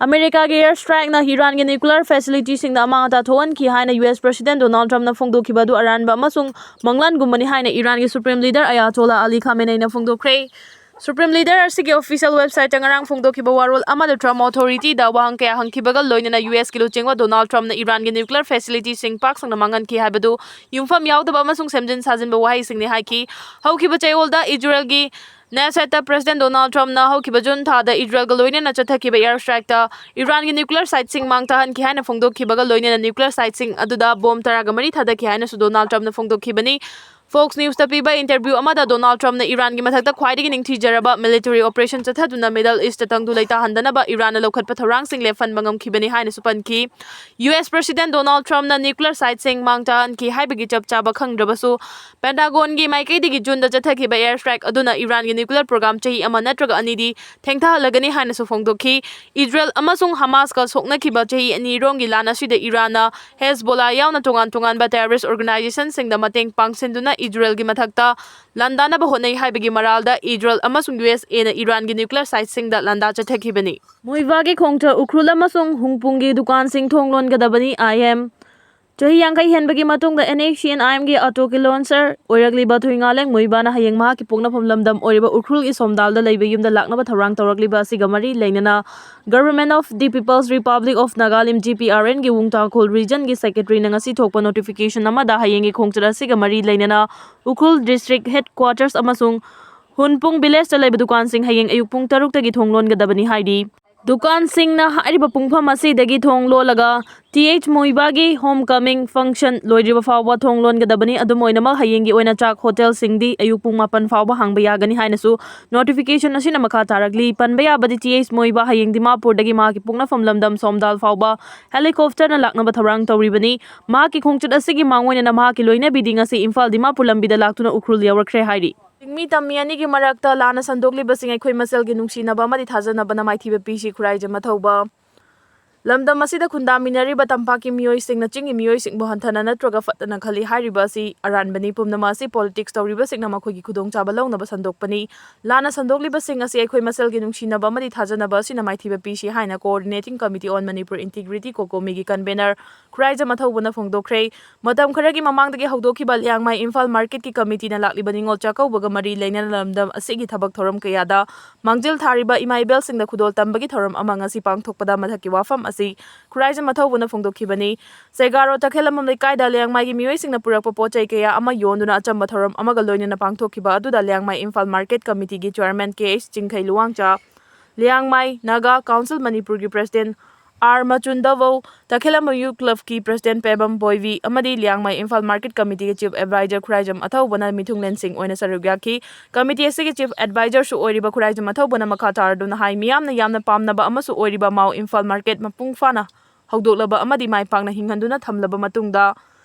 ꯑꯃꯦꯔꯤꯀꯥꯒꯤ air strike ꯅ ꯏꯔꯥꯟꯒꯤ nuclear facility ꯁꯤꯡꯗ ꯑꯃꯥꯡ ꯑꯇꯥ ꯊꯣꯛꯍꯟꯈꯤ ꯍꯥꯏꯅ U S President Donald Trump ꯅ ꯐꯣꯡꯗꯣꯛꯈꯤꯕ ꯑꯗꯨ ꯑꯔꯥꯟꯕ ꯑꯃꯁꯨꯡ ꯃꯪꯂꯥꯟꯒꯨꯝꯕꯅꯤ ꯍꯥꯏꯅ ꯏꯔꯥꯟꯒꯤ Supreme Leader Ayatollah Ali Khamenei ꯅ ꯐꯣꯡꯗꯣꯛꯈ꯭ꯔꯦ꯫ Supreme Leader ꯑꯁꯤꯒꯤ official website ꯇ ꯉꯔꯥꯡ ꯐꯣꯡꯗꯣꯛꯈꯤꯕ ꯋꯥꯔꯣꯜ ꯑꯃꯗ Trump authority ꯗ ꯋꯥꯍꯪ ꯀꯌꯥ ꯍꯪꯈꯤꯕꯒ ꯂꯣꯏꯅꯅ U S ꯀꯤ ꯂꯨꯆꯤꯡꯕ Donald Trump ꯅ ꯏꯔꯥꯟꯒꯤ nuclear facility ꯁꯤꯡ ꯄꯥꯛ ꯁꯟꯅ ꯃꯥꯡꯍꯟꯈꯤ ꯍꯥꯏꯕꯗꯨ ꯌꯨꯝꯐꯝ ꯌꯥꯎꯗꯕ ꯑꯃꯁꯨꯡ ꯁꯦꯝꯖꯤꯟ ꯁꯥꯖꯤꯟꯕ ꯋꯥꯍꯩꯁꯤꯡꯅꯤ ꯍꯥꯏꯈꯤ꯫ ꯍꯧꯈꯤꯕ ꯆꯌꯣꯜꯗ ꯏꯖꯔꯦꯜꯒꯤ Knesset ꯇ President Donald Trump ꯅ ꯍꯧꯈꯤꯕ June ꯊꯥꯗ ꯏꯖꯔꯦꯜꯒ ꯂꯣꯏꯅꯅ ꯆꯠꯊꯈꯤꯕ air strike ꯇ ꯏꯔꯥꯟꯒꯤ nuclear site ꯁꯤꯡ ꯃꯥꯡ ꯇꯥꯛꯍꯟꯈꯤ ꯍꯥꯏꯅ ꯐꯣꯡꯗꯣꯛꯈꯤꯕꯒ ꯂꯣꯏꯅꯅ nuclear site ꯁꯤꯡ ꯑꯗꯨꯗ bomb ꯇꯔꯥꯒ ꯃꯔꯤ ꯊꯥꯗꯈꯤ ꯍꯥꯏꯅꯁꯨ Donald Trump ꯅ ꯐꯣꯡꯗꯣꯛꯈꯤꯕꯅꯤ꯫ Fox News ꯇ ꯄꯤꯕ interview ꯑꯃꯗ Donald Trump ꯅ ꯏꯔꯥꯟꯒꯤ ꯃꯊꯛꯇ ꯈ꯭ꯋꯥꯏꯗꯒꯤ ꯅꯤꯡꯊꯤꯖꯔꯕ military operation ꯆꯠꯊꯗꯨꯅ Middle East ꯇ ꯇꯪꯗꯨ ꯂꯩꯇꯥꯍꯟꯗꯅꯕ ꯏꯔꯥꯟꯅ ꯂꯧꯈꯠꯄ ꯊꯧꯔꯥꯡꯁꯤꯡ ꯂꯦꯞꯍꯟꯕ ꯉꯝꯈꯤꯕꯅꯤ ꯍꯥꯏꯅꯁꯨ ꯄꯟꯈꯤ꯫ U S President Donald Trump ꯅ nuclear site ꯁꯤꯡ ꯃꯥꯡ ꯇꯥꯛꯍꯟꯈꯤ ꯍꯥꯏꯕꯒꯤ ꯆꯞ ꯆꯥꯕ ꯈꯪꯗ꯭ꯔꯕꯁꯨ, Pentagon ꯒꯤ ꯃꯥꯏꯀꯩꯗꯒꯤ June ꯗ ꯆꯠꯊꯈꯤꯕ air strike ꯑꯗꯨꯅ ꯏꯔꯥꯟꯒꯤ nuclear program ꯆꯍꯤ ꯑꯃ ꯅꯠꯇ꯭ꯔꯒ ꯑꯅꯤꯗꯤ ꯊꯦꯡꯊꯍꯜꯂꯒꯅꯤ ꯍꯥꯏꯅꯁꯨ ꯐꯣꯡꯗꯣꯛꯈꯤ꯫ ꯏꯖꯔꯦꯜ ꯑꯃꯁꯨꯡ ꯍꯃꯥꯁꯀ ꯁꯣꯛꯅꯈꯤꯕ ꯆꯍꯤ ꯑꯅꯤꯔꯣꯝꯒꯤ ꯂꯥꯟ ꯑꯁꯤꯗ ꯏꯔꯥꯟꯅ Hezbollah ꯌꯥꯎꯅ ꯇꯣꯉꯥꯟ ꯇꯣꯉꯥꯟꯕ terrorist organization ꯁꯤꯡꯗ ꯃꯇꯦꯡ ꯄꯥꯡꯁꯤꯟꯗꯨꯅ ꯏꯖꯔꯦꯜꯒꯤ ꯃꯊꯛꯇ ꯂꯥꯟꯗꯥꯅꯕ ꯍꯣꯠꯅꯩ ꯍꯥꯏꯕꯒꯤ ꯃꯔꯥꯜꯗ ꯏꯖꯔꯦꯜ ꯑꯃꯁꯨꯡ ꯌꯨ ꯑꯦꯁ ꯑꯦꯅ ꯏꯔꯥꯟꯒꯤ ꯅ꯭ꯌꯨꯀ꯭ꯂꯤꯌꯔ ꯁꯥꯏꯠꯁꯤꯡꯗ ꯂꯥꯟꯗꯥ ꯆꯠꯊꯈꯤꯕꯅꯤ꯫ ꯃꯨꯏꯕꯥꯒꯤ ꯈꯣꯡꯆꯠ ꯎꯈ꯭ꯔꯨꯜ ꯑꯃꯁꯨꯡ ꯍꯨꯡꯄꯨꯡꯒꯤ ꯗꯨꯀꯥꯟꯁꯤꯡ ꯊꯣꯡ ꯂꯣꯟꯒꯗꯕꯅꯤ꯫ ꯑꯥꯏ ꯑꯦꯝ ꯆꯍꯤ ꯌꯥꯡꯈꯩ ꯍꯦꯟꯕꯒꯤ ꯃꯇꯨꯡꯗ ꯑꯦꯟ ꯑꯦꯛꯁ ꯁꯤ ꯑꯦꯟ ꯑꯥꯏ ꯑꯦꯝꯒꯤ ꯑꯣꯇꯣ ꯀꯤꯂꯣꯟꯁꯔ ꯑꯣꯏꯔꯛꯂꯤꯕ ꯊꯨꯏꯉꯥꯂꯦꯡ ꯃꯨꯏꯕꯥꯅ ꯍꯌꯦꯡ ꯃꯍꯥꯛꯀꯤ ꯄꯣꯛꯅꯐꯝ ꯂꯝꯗꯝ ꯑꯣꯏꯔꯤꯕ ꯎꯈ꯭ꯔꯨꯜꯒꯤ ꯁꯣꯝꯗꯥꯜꯗ ꯂꯩꯕ ꯌꯨꯝꯗ ꯂꯥꯛꯅꯕ ꯊꯧꯔꯥꯡ ꯇꯧꯔꯛꯂꯤꯕ ꯑꯁꯤꯒ ꯃꯔꯤ ꯂꯩꯅꯅ Government of the People's Republic of Nagalim, G P R ꯑꯦꯟꯒꯤ ꯋꯨꯡ ꯇꯥꯡꯈꯨꯜ ꯔꯤꯖꯟꯒꯤ ꯁꯦꯀ꯭ꯔꯦꯇꯔꯤꯅ ꯉꯁꯤ ꯊꯣꯛꯄ ꯅꯣꯇꯤꯐꯤꯀꯦꯁꯟ ꯑꯃꯗ ꯍꯌꯦꯡꯒꯤ ꯈꯣꯡꯆꯠ ꯑꯁꯤꯒ ꯃꯔꯤ ꯂꯩꯅꯅ ꯎꯈ꯭ꯔꯨꯜ ꯗꯤꯁꯇ꯭ꯔꯤꯛ ꯍꯦꯗꯀ꯭ꯋꯥꯇꯔꯁ ꯑꯃꯁꯨꯡ ꯍꯨꯟꯄꯨꯡ ꯚꯤꯂꯦꯖꯇ ꯂꯩꯕ ꯗꯨꯀꯥꯟꯁꯤꯡ ꯍꯌꯦꯡ ꯑꯌꯨꯛ ꯄꯨꯡ ꯇꯔꯨꯛꯇꯒꯤ ꯊꯣꯡ ꯂꯣꯟꯒꯗꯕꯅꯤ ꯍꯥꯏꯔꯤ꯫ ꯗꯨꯀꯥꯟꯁꯤꯡꯅ ꯍꯥꯏꯔꯤꯕ ꯄꯨꯡꯐꯝ ꯑꯁꯤꯗꯒꯤ ꯊꯣꯡ ꯂꯣꯜꯂꯒ ꯇꯤ ꯑꯩꯆ ꯃꯨꯏꯕꯥꯒꯤ ꯍꯣꯝ ꯀꯃꯤꯡ ꯐꯪꯁꯟ ꯂꯣꯏꯗ꯭ꯔꯤꯕ ꯐꯥꯎꯕ ꯊꯣꯡ ꯂꯣꯟꯒꯗꯕꯅꯤ꯫ ꯑꯗꯨꯝ ꯑꯣꯏꯅꯃꯛ, ꯍꯌꯦꯡꯒꯤ ꯑꯣꯏꯅ ꯆꯥꯛ ꯍꯣꯇꯦꯜꯁꯤꯡꯗꯤ ꯑꯌꯨꯛ ꯄꯨꯡ ꯃꯥꯄꯟ ꯐꯥꯎꯕ ꯍꯥꯡꯕ ꯌꯥꯒꯅꯤ ꯍꯥꯏꯅꯁꯨ ꯅꯣꯇꯤꯐꯤꯀꯦꯁꯟ ꯑꯁꯤꯅ ꯃꯈꯥ ꯇꯥꯔꯛꯂꯤ꯫ ꯄꯟꯕ ꯌꯥꯕꯗꯤ, ꯇꯤ ꯑꯩꯆ ꯃꯨꯏꯕꯥ ꯍꯌꯦꯡ ꯗꯤꯃꯥꯄꯨꯔꯗꯒꯤ ꯃꯍꯥꯛꯀꯤ ꯄꯣꯛꯅꯐꯝ ꯂꯝꯗꯝ ꯁꯣꯝꯗꯥꯜ ꯐꯥꯎꯕ ꯍꯦꯂꯤꯀꯣꯞꯇꯔꯅ ꯂꯥꯛꯅꯕ ꯊꯧꯔꯥꯡ ꯇꯧꯔꯤꯕꯅꯤ꯫ ꯃꯍꯥꯛꯀꯤ ꯈꯣꯡꯆꯠ ꯑꯁꯤꯒꯤ ꯃꯥꯡꯑꯣꯏꯅꯅ ꯃꯍꯥꯛꯀꯤ ꯂꯣꯏꯅꯕꯤꯗꯤ ꯉꯁꯤ ꯏꯝꯐꯥꯜ ꯗꯤꯃꯥꯄꯨꯔ ꯂꯝꯕꯤꯗ ꯂꯥꯛꯇꯨꯅ ꯎꯈ꯭ꯔꯨꯜ ꯌꯧꯔꯛꯈ꯭ꯔꯦ ꯍꯥꯏꯔꯤ꯫ ꯆꯤꯡꯃꯤ ꯇꯝꯃꯤ ꯑꯅꯤꯒꯤ ꯃꯔꯛꯇ ꯂꯥꯟꯅ ꯁꯟꯗꯣꯛꯂꯤꯕꯁꯤꯡ ꯑꯩꯈꯣꯏ ꯃꯁꯦꯜꯒꯤ ꯅꯨꯡꯁꯤꯅꯕ ꯑꯃꯗꯤ ꯊꯥꯖꯅꯕꯅ ꯃꯥꯏꯊꯤꯕ ꯄꯤꯁꯤ, ꯈꯨꯔꯥꯏꯖꯝ ꯑꯊꯧꯕ꯫ ꯂꯝꯗꯝ ꯑꯁꯤꯗ ꯈꯨꯟꯗꯥꯃꯤꯟꯅꯔꯤꯕ ꯇꯝꯄꯥꯛꯀꯤ ꯃꯤꯑꯣꯏꯁꯤꯡꯅ ꯆꯤꯡꯒꯤ ꯃꯤꯑꯣꯏꯁꯤꯡꯕꯨ ꯍꯟꯊꯅ ꯅꯠꯇ꯭ꯔꯒ ꯐꯠꯇꯅ ꯈꯜꯂꯤ ꯍꯥꯏꯔꯤꯕ ꯑꯁꯤ ꯑꯔꯥꯟꯕꯅꯤ꯫ ꯄꯨꯝꯅꯃꯛ ꯑꯁꯤ ꯄꯣꯂꯤꯇꯤꯛꯁ ꯇꯧꯔꯤꯕꯁꯤꯡꯅ ꯃꯈꯣꯏꯒꯤ ꯈꯨꯗꯣꯡꯆꯥꯕ ꯂꯧꯅꯕ ꯁꯟꯗꯣꯛꯄꯅꯤ꯫ ꯂꯥꯟꯅ ꯁꯟꯗꯣꯛꯂꯤꯕꯁꯤꯡ ꯑꯁꯤ ꯑꯩꯈꯣꯏ ꯃꯁꯦꯜꯒꯤ ꯅꯨꯡꯁꯤꯅꯕ ꯑꯃꯗꯤ ꯊꯥꯖꯅꯕ ꯑꯁꯤꯅ ꯃꯥꯏꯊꯤꯕ ꯄꯤꯁꯤ ꯍꯥꯏꯅ Coordinating Committee on Manipur Integrity, ꯀꯣꯀꯣꯃꯤꯒꯤ ꯀꯟꯚꯦꯅꯔ ꯈꯨꯔꯥꯏꯖꯝ ꯑꯊꯧꯕꯅ ꯐꯣꯡꯗꯣꯛꯈ꯭ꯔꯦ꯫ ꯃꯇꯝ ꯈꯔꯒꯤ ꯃꯃꯥꯡꯗꯒꯤ ꯍꯧꯗꯣꯛꯈꯤꯕ ꯂꯤꯌꯥꯡꯃꯥꯏ ꯏꯝꯐꯥꯜ ꯃꯥꯔꯀꯦꯠꯀꯤ ꯀꯃꯤꯇꯤꯅ ꯂꯥꯛꯂꯤꯕ ꯅꯤꯉꯣꯜ ꯆꯥꯛꯀꯧꯕꯒ ꯃꯔꯤ ꯂꯩꯅꯅ ꯂꯝꯗꯝ ꯑꯁꯤꯒꯤ ꯊꯕꯛ ꯊꯧꯔꯝ ꯀꯌꯥꯗ ꯃꯥꯡꯖꯤꯜ ꯊꯥꯔꯤꯕ ꯏꯃꯥ ꯏꯕꯦꯜꯁꯤꯡꯗ ꯈꯨꯗꯣꯜ ꯇꯝꯕꯒꯤ ꯊꯧꯔꯝ ꯑꯃ ꯉꯁꯤ ꯄꯥꯡꯊꯣꯛꯄꯗ ꯃꯊꯛꯀꯤ ꯋꯥꯐꯝ ꯑꯁꯤ ꯈꯨꯔꯥꯏꯖꯝ ꯑꯊꯧꯕꯅ ꯐꯣꯡꯗꯣꯛꯈꯤꯕꯅꯤ꯫ ꯁꯦꯒꯥꯔꯣ ꯇꯈꯦꯜꯂꯝꯕꯝ ꯂꯩꯀꯥꯏꯗ ꯂꯤꯌꯥꯡꯃꯥꯏꯒꯤ ꯃꯤꯑꯣꯏꯁꯤꯡꯅ ꯄꯨꯔꯛꯄ ꯄꯣꯠ ꯆꯩ ꯀꯌꯥ ꯑꯃ ꯌꯣꯟꯗꯨꯅ ꯑꯆꯝꯕ ꯊꯧꯔꯝ ꯑꯃꯒ ꯂꯣꯏꯅꯅ ꯄꯥꯡꯊꯣꯛꯈꯤꯕ ꯑꯗꯨꯗ ꯂꯤꯌꯥꯡꯃꯥꯏ ꯏꯝꯐꯥꯜ ꯃꯥꯔꯀꯦꯠ ꯀꯃꯤꯇꯤꯒꯤ ꯆꯤꯌꯔꯃꯦꯟ ꯀꯦ ꯑꯩꯆ ꯆꯤꯡꯈꯩ ꯂꯨꯋꯥꯡꯆꯥ, ꯂꯤꯌꯥꯡꯃꯥꯏ ꯅꯥꯒꯥ ꯀꯥꯎꯟꯁꯤꯜ ꯃꯅꯤꯄꯨꯔꯒꯤ ꯄ꯭ꯔꯦꯁꯤꯗꯦꯟ ꯑꯥꯔ ꯃꯆꯨꯟꯗꯋꯧ, ꯇꯈꯦꯂꯝꯕꯝ ꯌꯨꯠ ꯀ꯭ꯂꯕꯀꯤ ꯄ꯭ꯔꯦꯁꯤꯗꯦꯟ ꯄꯦꯕꯝ ꯕꯣꯏꯕꯤ ꯑꯃꯗꯤ Liangmai Imphal market ꯀꯃꯤꯇꯤꯒꯤ chief adviser Khuraijam ꯑꯊꯧꯕꯅ ꯃꯤꯊꯨꯡꯂꯦꯟꯁꯤꯡ ꯑꯣꯏꯅ ꯁꯔꯨꯛ ꯌꯥꯈꯤ꯫ ꯀꯃꯤꯇꯤ ꯑꯁꯤꯒꯤ ꯆꯤꯐ ꯑꯦꯗꯚꯥꯏꯖꯔꯁꯨ ꯑꯣꯏꯔꯤꯕ ꯈꯨꯔꯥꯏꯖꯝ ꯑꯊꯧꯕꯅ ꯃꯈꯥ ꯇꯥꯔꯗꯨꯅ ꯍꯥꯏ, ꯃꯤꯌꯥꯝꯅ ꯌꯥꯝꯅ ꯄꯥꯝꯅꯕ ꯑꯃꯁꯨ ꯑꯣꯏꯔꯤꯕ ꯃꯥꯎ ꯏꯝꯐꯥꯜ ꯃꯥꯔꯀꯦꯠ ꯃꯄꯨꯡ ꯐꯥꯅ ꯍꯧꯗꯣꯛꯂꯕ ꯑꯃꯗꯤ ꯃꯥꯏ ꯄꯥꯛꯅ ꯍꯤꯡꯍꯟꯗꯨꯅ ꯊꯝꯂꯕ ꯃꯇꯨꯡꯗ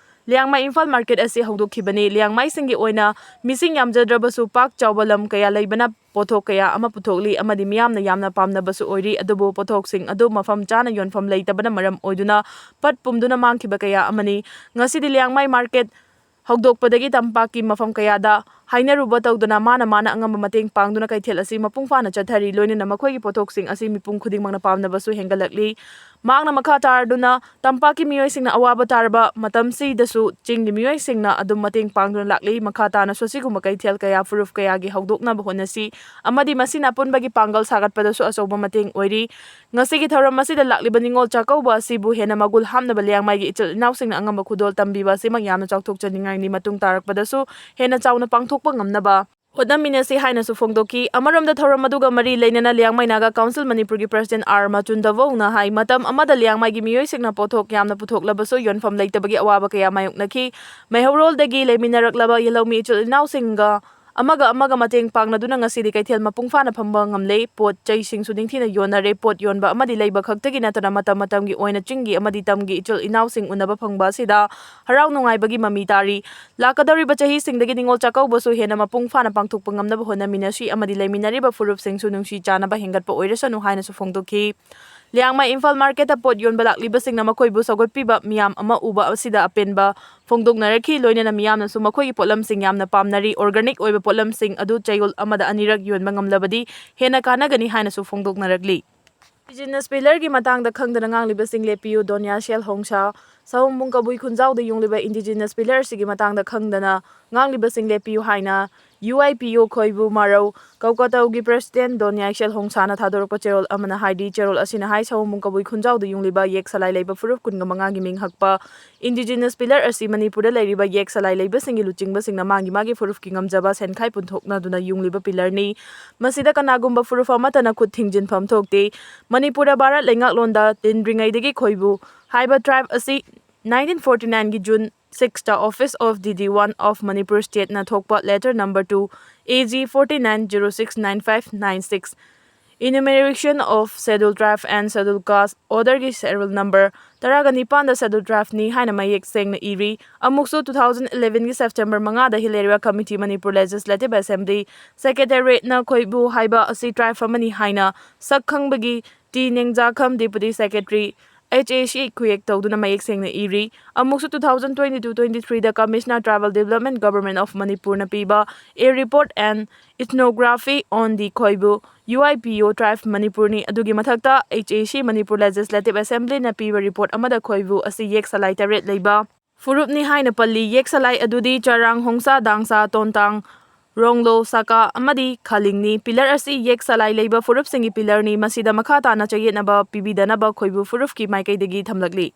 ꯂꯤꯌꯥꯡꯃꯥꯏ ꯏꯝꯐꯥꯜ ꯃꯥꯔꯀꯦꯠ ꯑꯁꯤ ꯍꯧꯗꯣꯛꯈꯤꯕꯅꯤ꯫ ꯂꯤꯌꯥꯡꯃꯥꯏꯁꯤꯡꯒꯤ ꯑꯣꯏꯅ ꯃꯤꯁꯤꯡ ꯌꯥꯝꯖꯗ꯭ꯔꯕꯁꯨ ꯄꯥꯛ ꯆꯥꯎꯕ ꯂꯝ ꯀꯌꯥ ꯂꯩꯕꯅ ꯄꯣꯠꯊꯣꯛ ꯀꯌꯥ ꯑꯃ ꯄꯨꯊꯣꯛꯂꯤ ꯑꯃꯗꯤ ꯃꯤꯌꯥꯝꯅ ꯌꯥꯝꯅ ꯄꯥꯝꯅꯕꯁꯨ ꯑꯣꯏꯔꯤ꯫ ꯑꯗꯨꯕꯨ ꯄꯣꯠꯊꯣꯛꯁꯤꯡ ꯑꯗꯨ ꯃꯐꯝ ꯆꯥꯅ ꯌꯣꯟꯐꯝ ꯂꯩꯇꯕꯅ ꯃꯔꯝ ꯑꯣꯏꯗꯨꯅ ꯄꯠ ꯄꯨꯝꯗꯨꯅ ꯃꯥꯡꯈꯤꯕ ꯀꯌꯥ ꯑꯃꯅꯤ꯫ ꯉꯁꯤꯗꯤ ꯂꯤꯌꯥꯡꯃꯥꯏ ꯃꯥꯔꯀꯦꯠ ꯍꯧꯗꯣꯛꯄꯗꯒꯤ ꯇꯝꯄꯥꯛꯀꯤ ꯃꯐꯝ ꯀꯌꯥꯗ ꯍꯥꯏꯅꯔꯨꯕ ꯇꯧꯗꯅ ꯃꯥꯅ ꯃꯥꯅ ꯑꯉꯝꯕ ꯃꯇꯦꯡ ꯄꯥꯡꯗꯨꯅ ꯀꯩꯊꯦꯜ ꯑꯁꯤ ꯃꯄꯨꯡ ꯐꯥꯅ ꯆꯠꯊꯔꯤ꯫ ꯂꯣꯏꯅꯅ ꯃꯈꯣꯏꯒꯤ ꯄꯣꯠꯊꯣꯛꯁꯤꯡ ꯑꯁꯤ ꯃꯤꯄꯨꯝ ꯈꯨꯗꯤꯡꯃꯛꯅ ꯄꯥꯝꯅꯕꯁꯨ ꯍꯦꯟꯒꯠꯂꯛꯂꯤ꯫ ꯃꯍꯥꯛꯅ ꯃꯈꯥ ꯇꯥꯔꯗꯨꯅ ꯇꯝꯄꯥꯛꯀꯤ ꯃꯤꯑꯣꯏꯁꯤꯡꯅ ꯑꯋꯥꯕ ꯇꯥꯔꯕ ꯃꯇꯝꯁꯤꯗꯁꯨ ꯆꯤꯡꯒꯤ ꯃꯤꯑꯣꯏꯁꯤꯡꯅ ꯑꯗꯨꯝ ꯃꯇꯦꯡ ꯄꯥꯡꯗꯨꯅ ꯂꯥꯛꯂꯤ꯫ ꯃꯈꯥ ꯇꯥꯅꯁꯨ ꯑꯁꯤꯒꯨꯝꯕ ꯀꯩꯊꯦꯜ ꯀꯌꯥ ꯐꯨꯔꯨꯞ ꯀꯌꯥꯒꯤ ꯍꯧꯗꯣꯛꯅꯕ ꯍꯣꯠꯅꯁꯤ ꯑꯃꯗꯤ ꯃꯁꯤꯅ ꯑꯄꯨꯟꯕꯒꯤ ꯄꯥꯡꯒꯜ ꯁꯥꯒꯠꯄꯗꯁꯨ ꯑꯆꯧꯕ ꯃꯇꯦꯡ ꯑꯣꯏꯔꯤ꯫ ꯉꯁꯤꯒꯤ ꯊꯧꯔꯝ ꯑꯁꯤꯗ ꯂꯥꯛꯂꯤꯕ ꯅꯤꯉꯣꯜ ꯆꯥꯛꯀꯧꯕ ꯑꯁꯤꯕꯨ ꯍꯦꯟꯅ ꯃꯒꯨꯟ ꯍꯥꯞꯅꯕ ꯂꯤꯌꯥꯡꯃꯩꯒꯤ ꯏꯆꯤꯜ ꯏꯅꯥꯎꯁꯤꯡꯅ ꯑꯉꯝꯕ ꯈꯨꯗꯣꯜ ꯇꯝꯕꯤꯕ ꯑꯁꯤꯃꯛ ꯌꯥꯝꯅ ꯆꯥꯎꯊꯣꯛꯆꯅꯤꯡꯉꯥꯏꯅꯤ꯫ ꯃꯇꯨꯡ ꯇꯥꯔꯛꯄꯗꯁꯨ ꯍꯦꯟꯅ ꯆꯥꯎꯅ ꯄꯥꯡꯊꯣꯛꯄ ꯉꯝꯅꯕ ꯍꯣꯠꯅꯃꯤꯟꯅꯁꯤ ꯍꯥꯏꯅꯁꯨ ꯐꯣꯡꯗꯣꯛꯈꯤ꯫ ꯑꯃꯔꯣꯝꯗ ꯊꯧꯔꯝ ꯑꯗꯨꯒ ꯃꯔꯤ ꯂꯩꯅꯅ ꯂꯤꯌꯥꯡꯃꯩ ꯅꯥꯒꯥ ꯀꯥꯎꯟꯁꯤꯜ ꯃꯅꯤꯄꯨꯔꯒꯤ ꯄ꯭ꯔꯁꯤꯗꯦꯟꯠ ꯑꯥꯔ ꯃꯆꯨꯟꯗꯋꯣꯡꯅ ꯍꯥꯏ, ꯃꯇꯝ ꯑꯃꯗ ꯂꯤꯌꯥꯡꯃꯩꯒꯤ ꯃꯤꯑꯣꯏꯁꯤꯡꯅ ꯄꯣꯠꯊꯣꯛ ꯌꯥꯝꯅ ꯄꯨꯊꯣꯛꯂꯕꯁꯨ ꯌꯣꯟꯐꯝ ꯂꯩꯇꯕꯒꯤ ꯑꯋꯥꯕ ꯀꯌꯥ ꯃꯥꯌꯣꯛꯅꯈꯤ꯫ ꯃꯩꯍꯧꯔꯣꯜꯗꯒꯤ ꯂꯩꯃꯤꯟꯅꯔꯛꯂꯕ ꯌꯦꯜꯍꯧꯃꯤ ꯏꯆꯤꯜ ꯏꯅꯥꯎꯁꯤꯡꯒ ꯑꯃꯒ ꯑꯃꯒ ꯃꯇꯦꯡ ꯄꯥꯡꯅꯗꯨꯅ ꯉꯁꯤꯗꯤ ꯀꯩꯊꯦꯜ ꯃꯄꯨꯡ ꯐꯥꯅ ꯐꯝꯕ ꯉꯝꯂꯦ꯫ ꯄꯣꯠ ꯆꯩꯁꯤꯡꯁꯨ ꯅꯤꯡꯊꯤꯅ ꯌꯣꯟꯅꯔꯦ꯫ ꯄꯣꯠ ꯌꯣꯟꯕ ꯑꯃꯗꯤ ꯂꯩꯕ ꯈꯛꯇꯒꯤ ꯅꯠꯇꯅ ꯃꯇꯝ ꯃꯇꯝꯒꯤ ꯑꯣꯏꯅ ꯆꯤꯡꯒꯤ ꯑꯃꯗꯤ ꯇꯝꯒꯤ ꯏꯆꯤꯜ ꯏꯅꯥꯎꯁꯤꯡ ꯎꯅꯕ ꯐꯪꯕ ꯑꯁꯤꯗ ꯍꯔꯥꯎ ꯅꯨꯡꯉꯥꯏꯕꯒꯤ ꯃꯃꯤ ꯇꯥꯔꯤ꯫ ꯂꯥꯛꯀꯗꯧꯔꯤꯕ ꯆꯍꯤꯁꯤꯡꯗꯒꯤ ꯅꯤꯉꯣꯜ ꯆꯥꯛꯀꯧꯕꯁꯨ ꯍꯦꯟꯅ ꯃꯄꯨꯡ ꯐꯥꯅ ꯄꯥꯡꯊꯣꯛꯄ ꯉꯝꯅꯕ ꯍꯣꯠꯅꯃꯤꯟꯅꯁꯤ ꯑꯃꯗꯤ ꯂꯩꯃꯤꯟꯅꯔꯤꯕ ꯐꯨꯔꯨꯞꯁꯤꯡꯁꯨ ꯅꯨꯡꯁꯤ ꯆꯥꯟꯅꯕ ꯍꯦꯟꯒꯠꯄ ꯑꯣꯏꯔꯁꯅꯨ ꯍꯥꯏꯅꯁꯨ ꯐꯣꯡꯗꯣꯛꯈꯤ꯫ ꯂꯤꯌꯥꯡꯃꯩ ꯏꯝꯐꯥꯜ ꯃꯥꯔꯀꯦꯠꯇ ꯄꯣꯠ ꯌꯣꯟꯕ ꯂꯥꯛꯂꯤꯕꯁꯤꯡꯅ ꯃꯈꯣꯏꯕꯨ ꯁꯧꯒꯠꯄꯤꯕ ꯃꯤꯌꯥꯝ ꯑꯃ ꯎꯕ ꯑꯁꯤꯗ ꯑꯄꯦꯟꯕ ꯐꯣꯡꯗꯣꯛꯅꯔꯛꯈꯤ꯫ ꯂꯣꯏꯅꯅ ꯃꯤꯌꯥꯝꯅꯁꯨ ꯃꯈꯣꯏꯒꯤ ꯄꯣꯠꯂꯝꯁꯤꯡ ꯌꯥꯝꯅ ꯄꯥꯝꯅꯔꯤ꯫ ꯑꯣꯔꯒꯥꯅꯤꯛ ꯑꯣꯏꯕ ꯄꯣꯠꯂꯝꯁꯤꯡ ꯑꯗꯨ ꯆꯌꯣꯜ ꯑꯃꯗ ꯑꯅꯤꯔꯛ ꯌꯣꯟꯕ ꯉꯝꯂꯕꯗꯤ ꯍꯦꯟꯅ ꯀꯥꯟꯅꯒꯅꯤ ꯍꯥꯏꯅꯁꯨ ꯐꯣꯡꯗꯣꯛꯅꯔꯛꯂꯤ꯫ ꯏꯟꯗꯤꯖꯤꯅꯁ ꯄꯤꯂꯔꯒꯤ ꯃꯇꯥꯡꯗ ꯈꯪꯗꯅ ꯉꯥꯡꯂꯤꯕꯁꯤꯡ ꯂꯦꯞꯄꯤꯌꯨ꯫ ꯗꯣꯅꯤꯌꯥ ꯁꯦꯜ ꯍꯣꯡꯁꯥ꯫ ꯁꯑꯣꯝꯕꯨꯡ ꯀꯕꯨꯏ ꯈꯨꯟꯖꯥꯎꯗ ꯌꯨꯡꯂꯤꯕ ꯏꯟꯗꯤꯖꯤꯅꯁ ꯄꯤꯂꯔ ꯑꯁꯤꯒꯤ ꯃꯇꯥꯡꯗ ꯈꯪꯗꯅ ꯉꯥꯡꯂꯤꯕꯁꯤꯡ ꯂꯦꯞꯄꯤꯌꯨ ꯍꯥꯏꯅ ꯌꯨ ꯑꯥꯏ ꯄꯤ ꯑꯣ ꯈꯣꯏꯕꯨ ꯃꯔꯧ ꯀꯧꯀꯥꯇꯧꯒꯤ ꯄ꯭ꯔꯁꯤꯗꯦꯟꯠ ꯗꯣꯅꯤꯌꯥ ꯁꯦꯜ ꯍꯣꯡꯁꯥꯅ ꯊꯥꯗꯣꯔꯛꯄ ꯆꯦꯔꯣꯜ ꯑꯃꯅ ꯍꯥꯏꯔꯤ꯫ ꯆꯦꯔꯣꯜ ꯑꯁꯤꯅ ꯍꯥꯏ, ꯁꯑꯣꯝꯕꯨꯡ ꯀꯕꯨꯏ ꯈꯨꯟꯖꯥꯎꯗ ꯌꯨꯡꯂꯤꯕ ꯌꯦꯛ ꯁꯂꯥꯏ ꯂꯩꯕ ꯐꯨꯔꯨꯞ ꯀꯨꯟꯒ ꯃꯉꯥꯒꯤ ꯃꯤꯡ ꯍꯛꯄ ꯏꯟꯗꯤꯖꯤꯅꯁ ꯄꯤꯂꯔ ꯑꯁꯤ ꯃꯅꯤꯄꯨꯔꯗ ꯂꯩꯔꯤꯕ ꯌꯦꯛ ꯁꯂꯥꯏ ꯂꯩꯕꯁꯤꯡꯒꯤ ꯂꯨꯆꯤꯡꯕꯁꯤꯡꯅ ꯃꯥꯒꯤ ꯃꯥꯒꯤ ꯐꯨꯔꯨꯞꯀꯤ ꯉꯝꯖꯕ ꯁꯦꯟꯈꯥꯏ ꯄꯨꯟꯊꯣꯛꯅꯗꯨꯅ ꯌꯨꯡꯂꯤꯕ ꯄꯤꯂꯔꯅꯤ꯫ ꯃꯁꯤꯗ ꯀꯅꯥꯒꯨꯝꯕ ꯐꯨꯔꯨꯞ ꯑꯃꯠꯇꯅ ꯈꯨꯠ ꯊꯤꯡꯖꯤꯟꯐꯝ ꯊꯣꯛꯇꯦ꯫ ꯃꯅꯤꯄꯨꯔꯗ ꯚꯥꯔꯠ ꯂꯩꯉꯥꯛꯂꯣꯟꯗ ꯇꯤꯟꯗ꯭ꯔꯤꯉꯩꯗꯒꯤ ꯈꯣꯏꯕꯨ ꯍꯥꯏꯕ ꯇ꯭ꯔꯥꯏꯕ ꯑꯁꯤ ꯅꯥꯏꯟꯇꯤꯟ ꯐꯣꯔꯇꯤ ꯅꯥꯏꯟꯒꯤ June sixth Office of D D one of Manipur Stateꯅ ꯊꯣꯛꯄ letter number two A G forty nine zero six nine five nine six, Enumeration of Scheduled Tribe and Scheduled Caste orderꯒꯤ serial number ꯇꯔꯥꯒ ꯅꯤꯄꯥꯟꯗ Scheduled Tribeꯅꯤ ꯍꯥꯏꯅ ꯃꯌꯦꯛ ꯁꯦꯡꯅ ꯏꯔꯤ꯫ ꯑꯃꯨꯛꯁꯨ two thousand elevenꯒꯤ September ꯃꯉꯥꯗ Hill Area Committee, Manipur Legislative Assembly, Secretariatꯅ ꯈꯣꯏꯕꯨ ꯍꯥꯏꯕ ꯑꯁꯤ tribe ꯑꯃꯅꯤ ꯍꯥꯏꯅ ꯁꯛ ꯈꯪꯕꯒꯤ T Nengjakham, Deputy Secretary, H A C ꯈꯨꯌꯦꯛ ꯇꯧꯗꯨꯅ ꯃꯌꯦꯛ ꯁꯦꯡꯅ ꯏꯔꯤ꯫ ꯑꯃꯨꯛꯁꯨ two thousand twenty-two twenty-three the Commissioner Tribal Development Government of Manipur ꯅ ꯄꯤꯕ A Report and Ethnography on the Khoibu, U I P O Tribe Manipur ꯅꯤ꯫ ꯑꯗꯨꯒꯤ ꯃꯊꯛꯇ H A C Manipur Legislative Assembly ꯅ ꯄꯤꯕ report ꯑꯃꯗ ꯈꯣꯏꯕꯨ ꯑꯁꯤ ꯌꯦꯛ ꯁꯂꯥꯏ ꯇꯔꯦꯠ ꯂꯩꯕ ꯐꯨꯔꯨꯞꯅꯤ ꯍꯥꯏꯅ ꯄꯜꯂꯤ꯫ ꯌꯦꯛ ꯁꯂꯥꯏ ꯑꯗꯨꯗꯤ ꯆꯔꯥꯡ, ꯍꯣꯡꯁꯥ, ꯗꯥꯡꯁꯥ, ꯇꯣꯟꯇꯥꯡ, ꯔꯣꯡꯂꯣ, ꯁꯥꯀꯥ ꯑꯃꯗꯤ ꯈꯥꯂꯤꯡꯅꯤ꯫ Pillar ꯑꯁꯤ ꯌꯦꯛ ꯁꯂꯥꯏ ꯂꯩꯕ ꯐꯨꯔꯨꯞꯁꯤꯡꯒꯤ pillar ꯅꯤ꯫ ꯃꯁꯤꯗ ꯃꯈꯥ ꯇꯥꯅ ꯆꯌꯦꯠꯅꯕ ꯄꯤꯕꯤꯗꯅꯕ ꯈꯣꯏꯕꯨ ꯐꯨꯔꯨꯞꯀꯤ ꯃꯥꯏꯀꯩꯗꯒꯤ ꯊꯝꯂꯛꯂꯤ꯫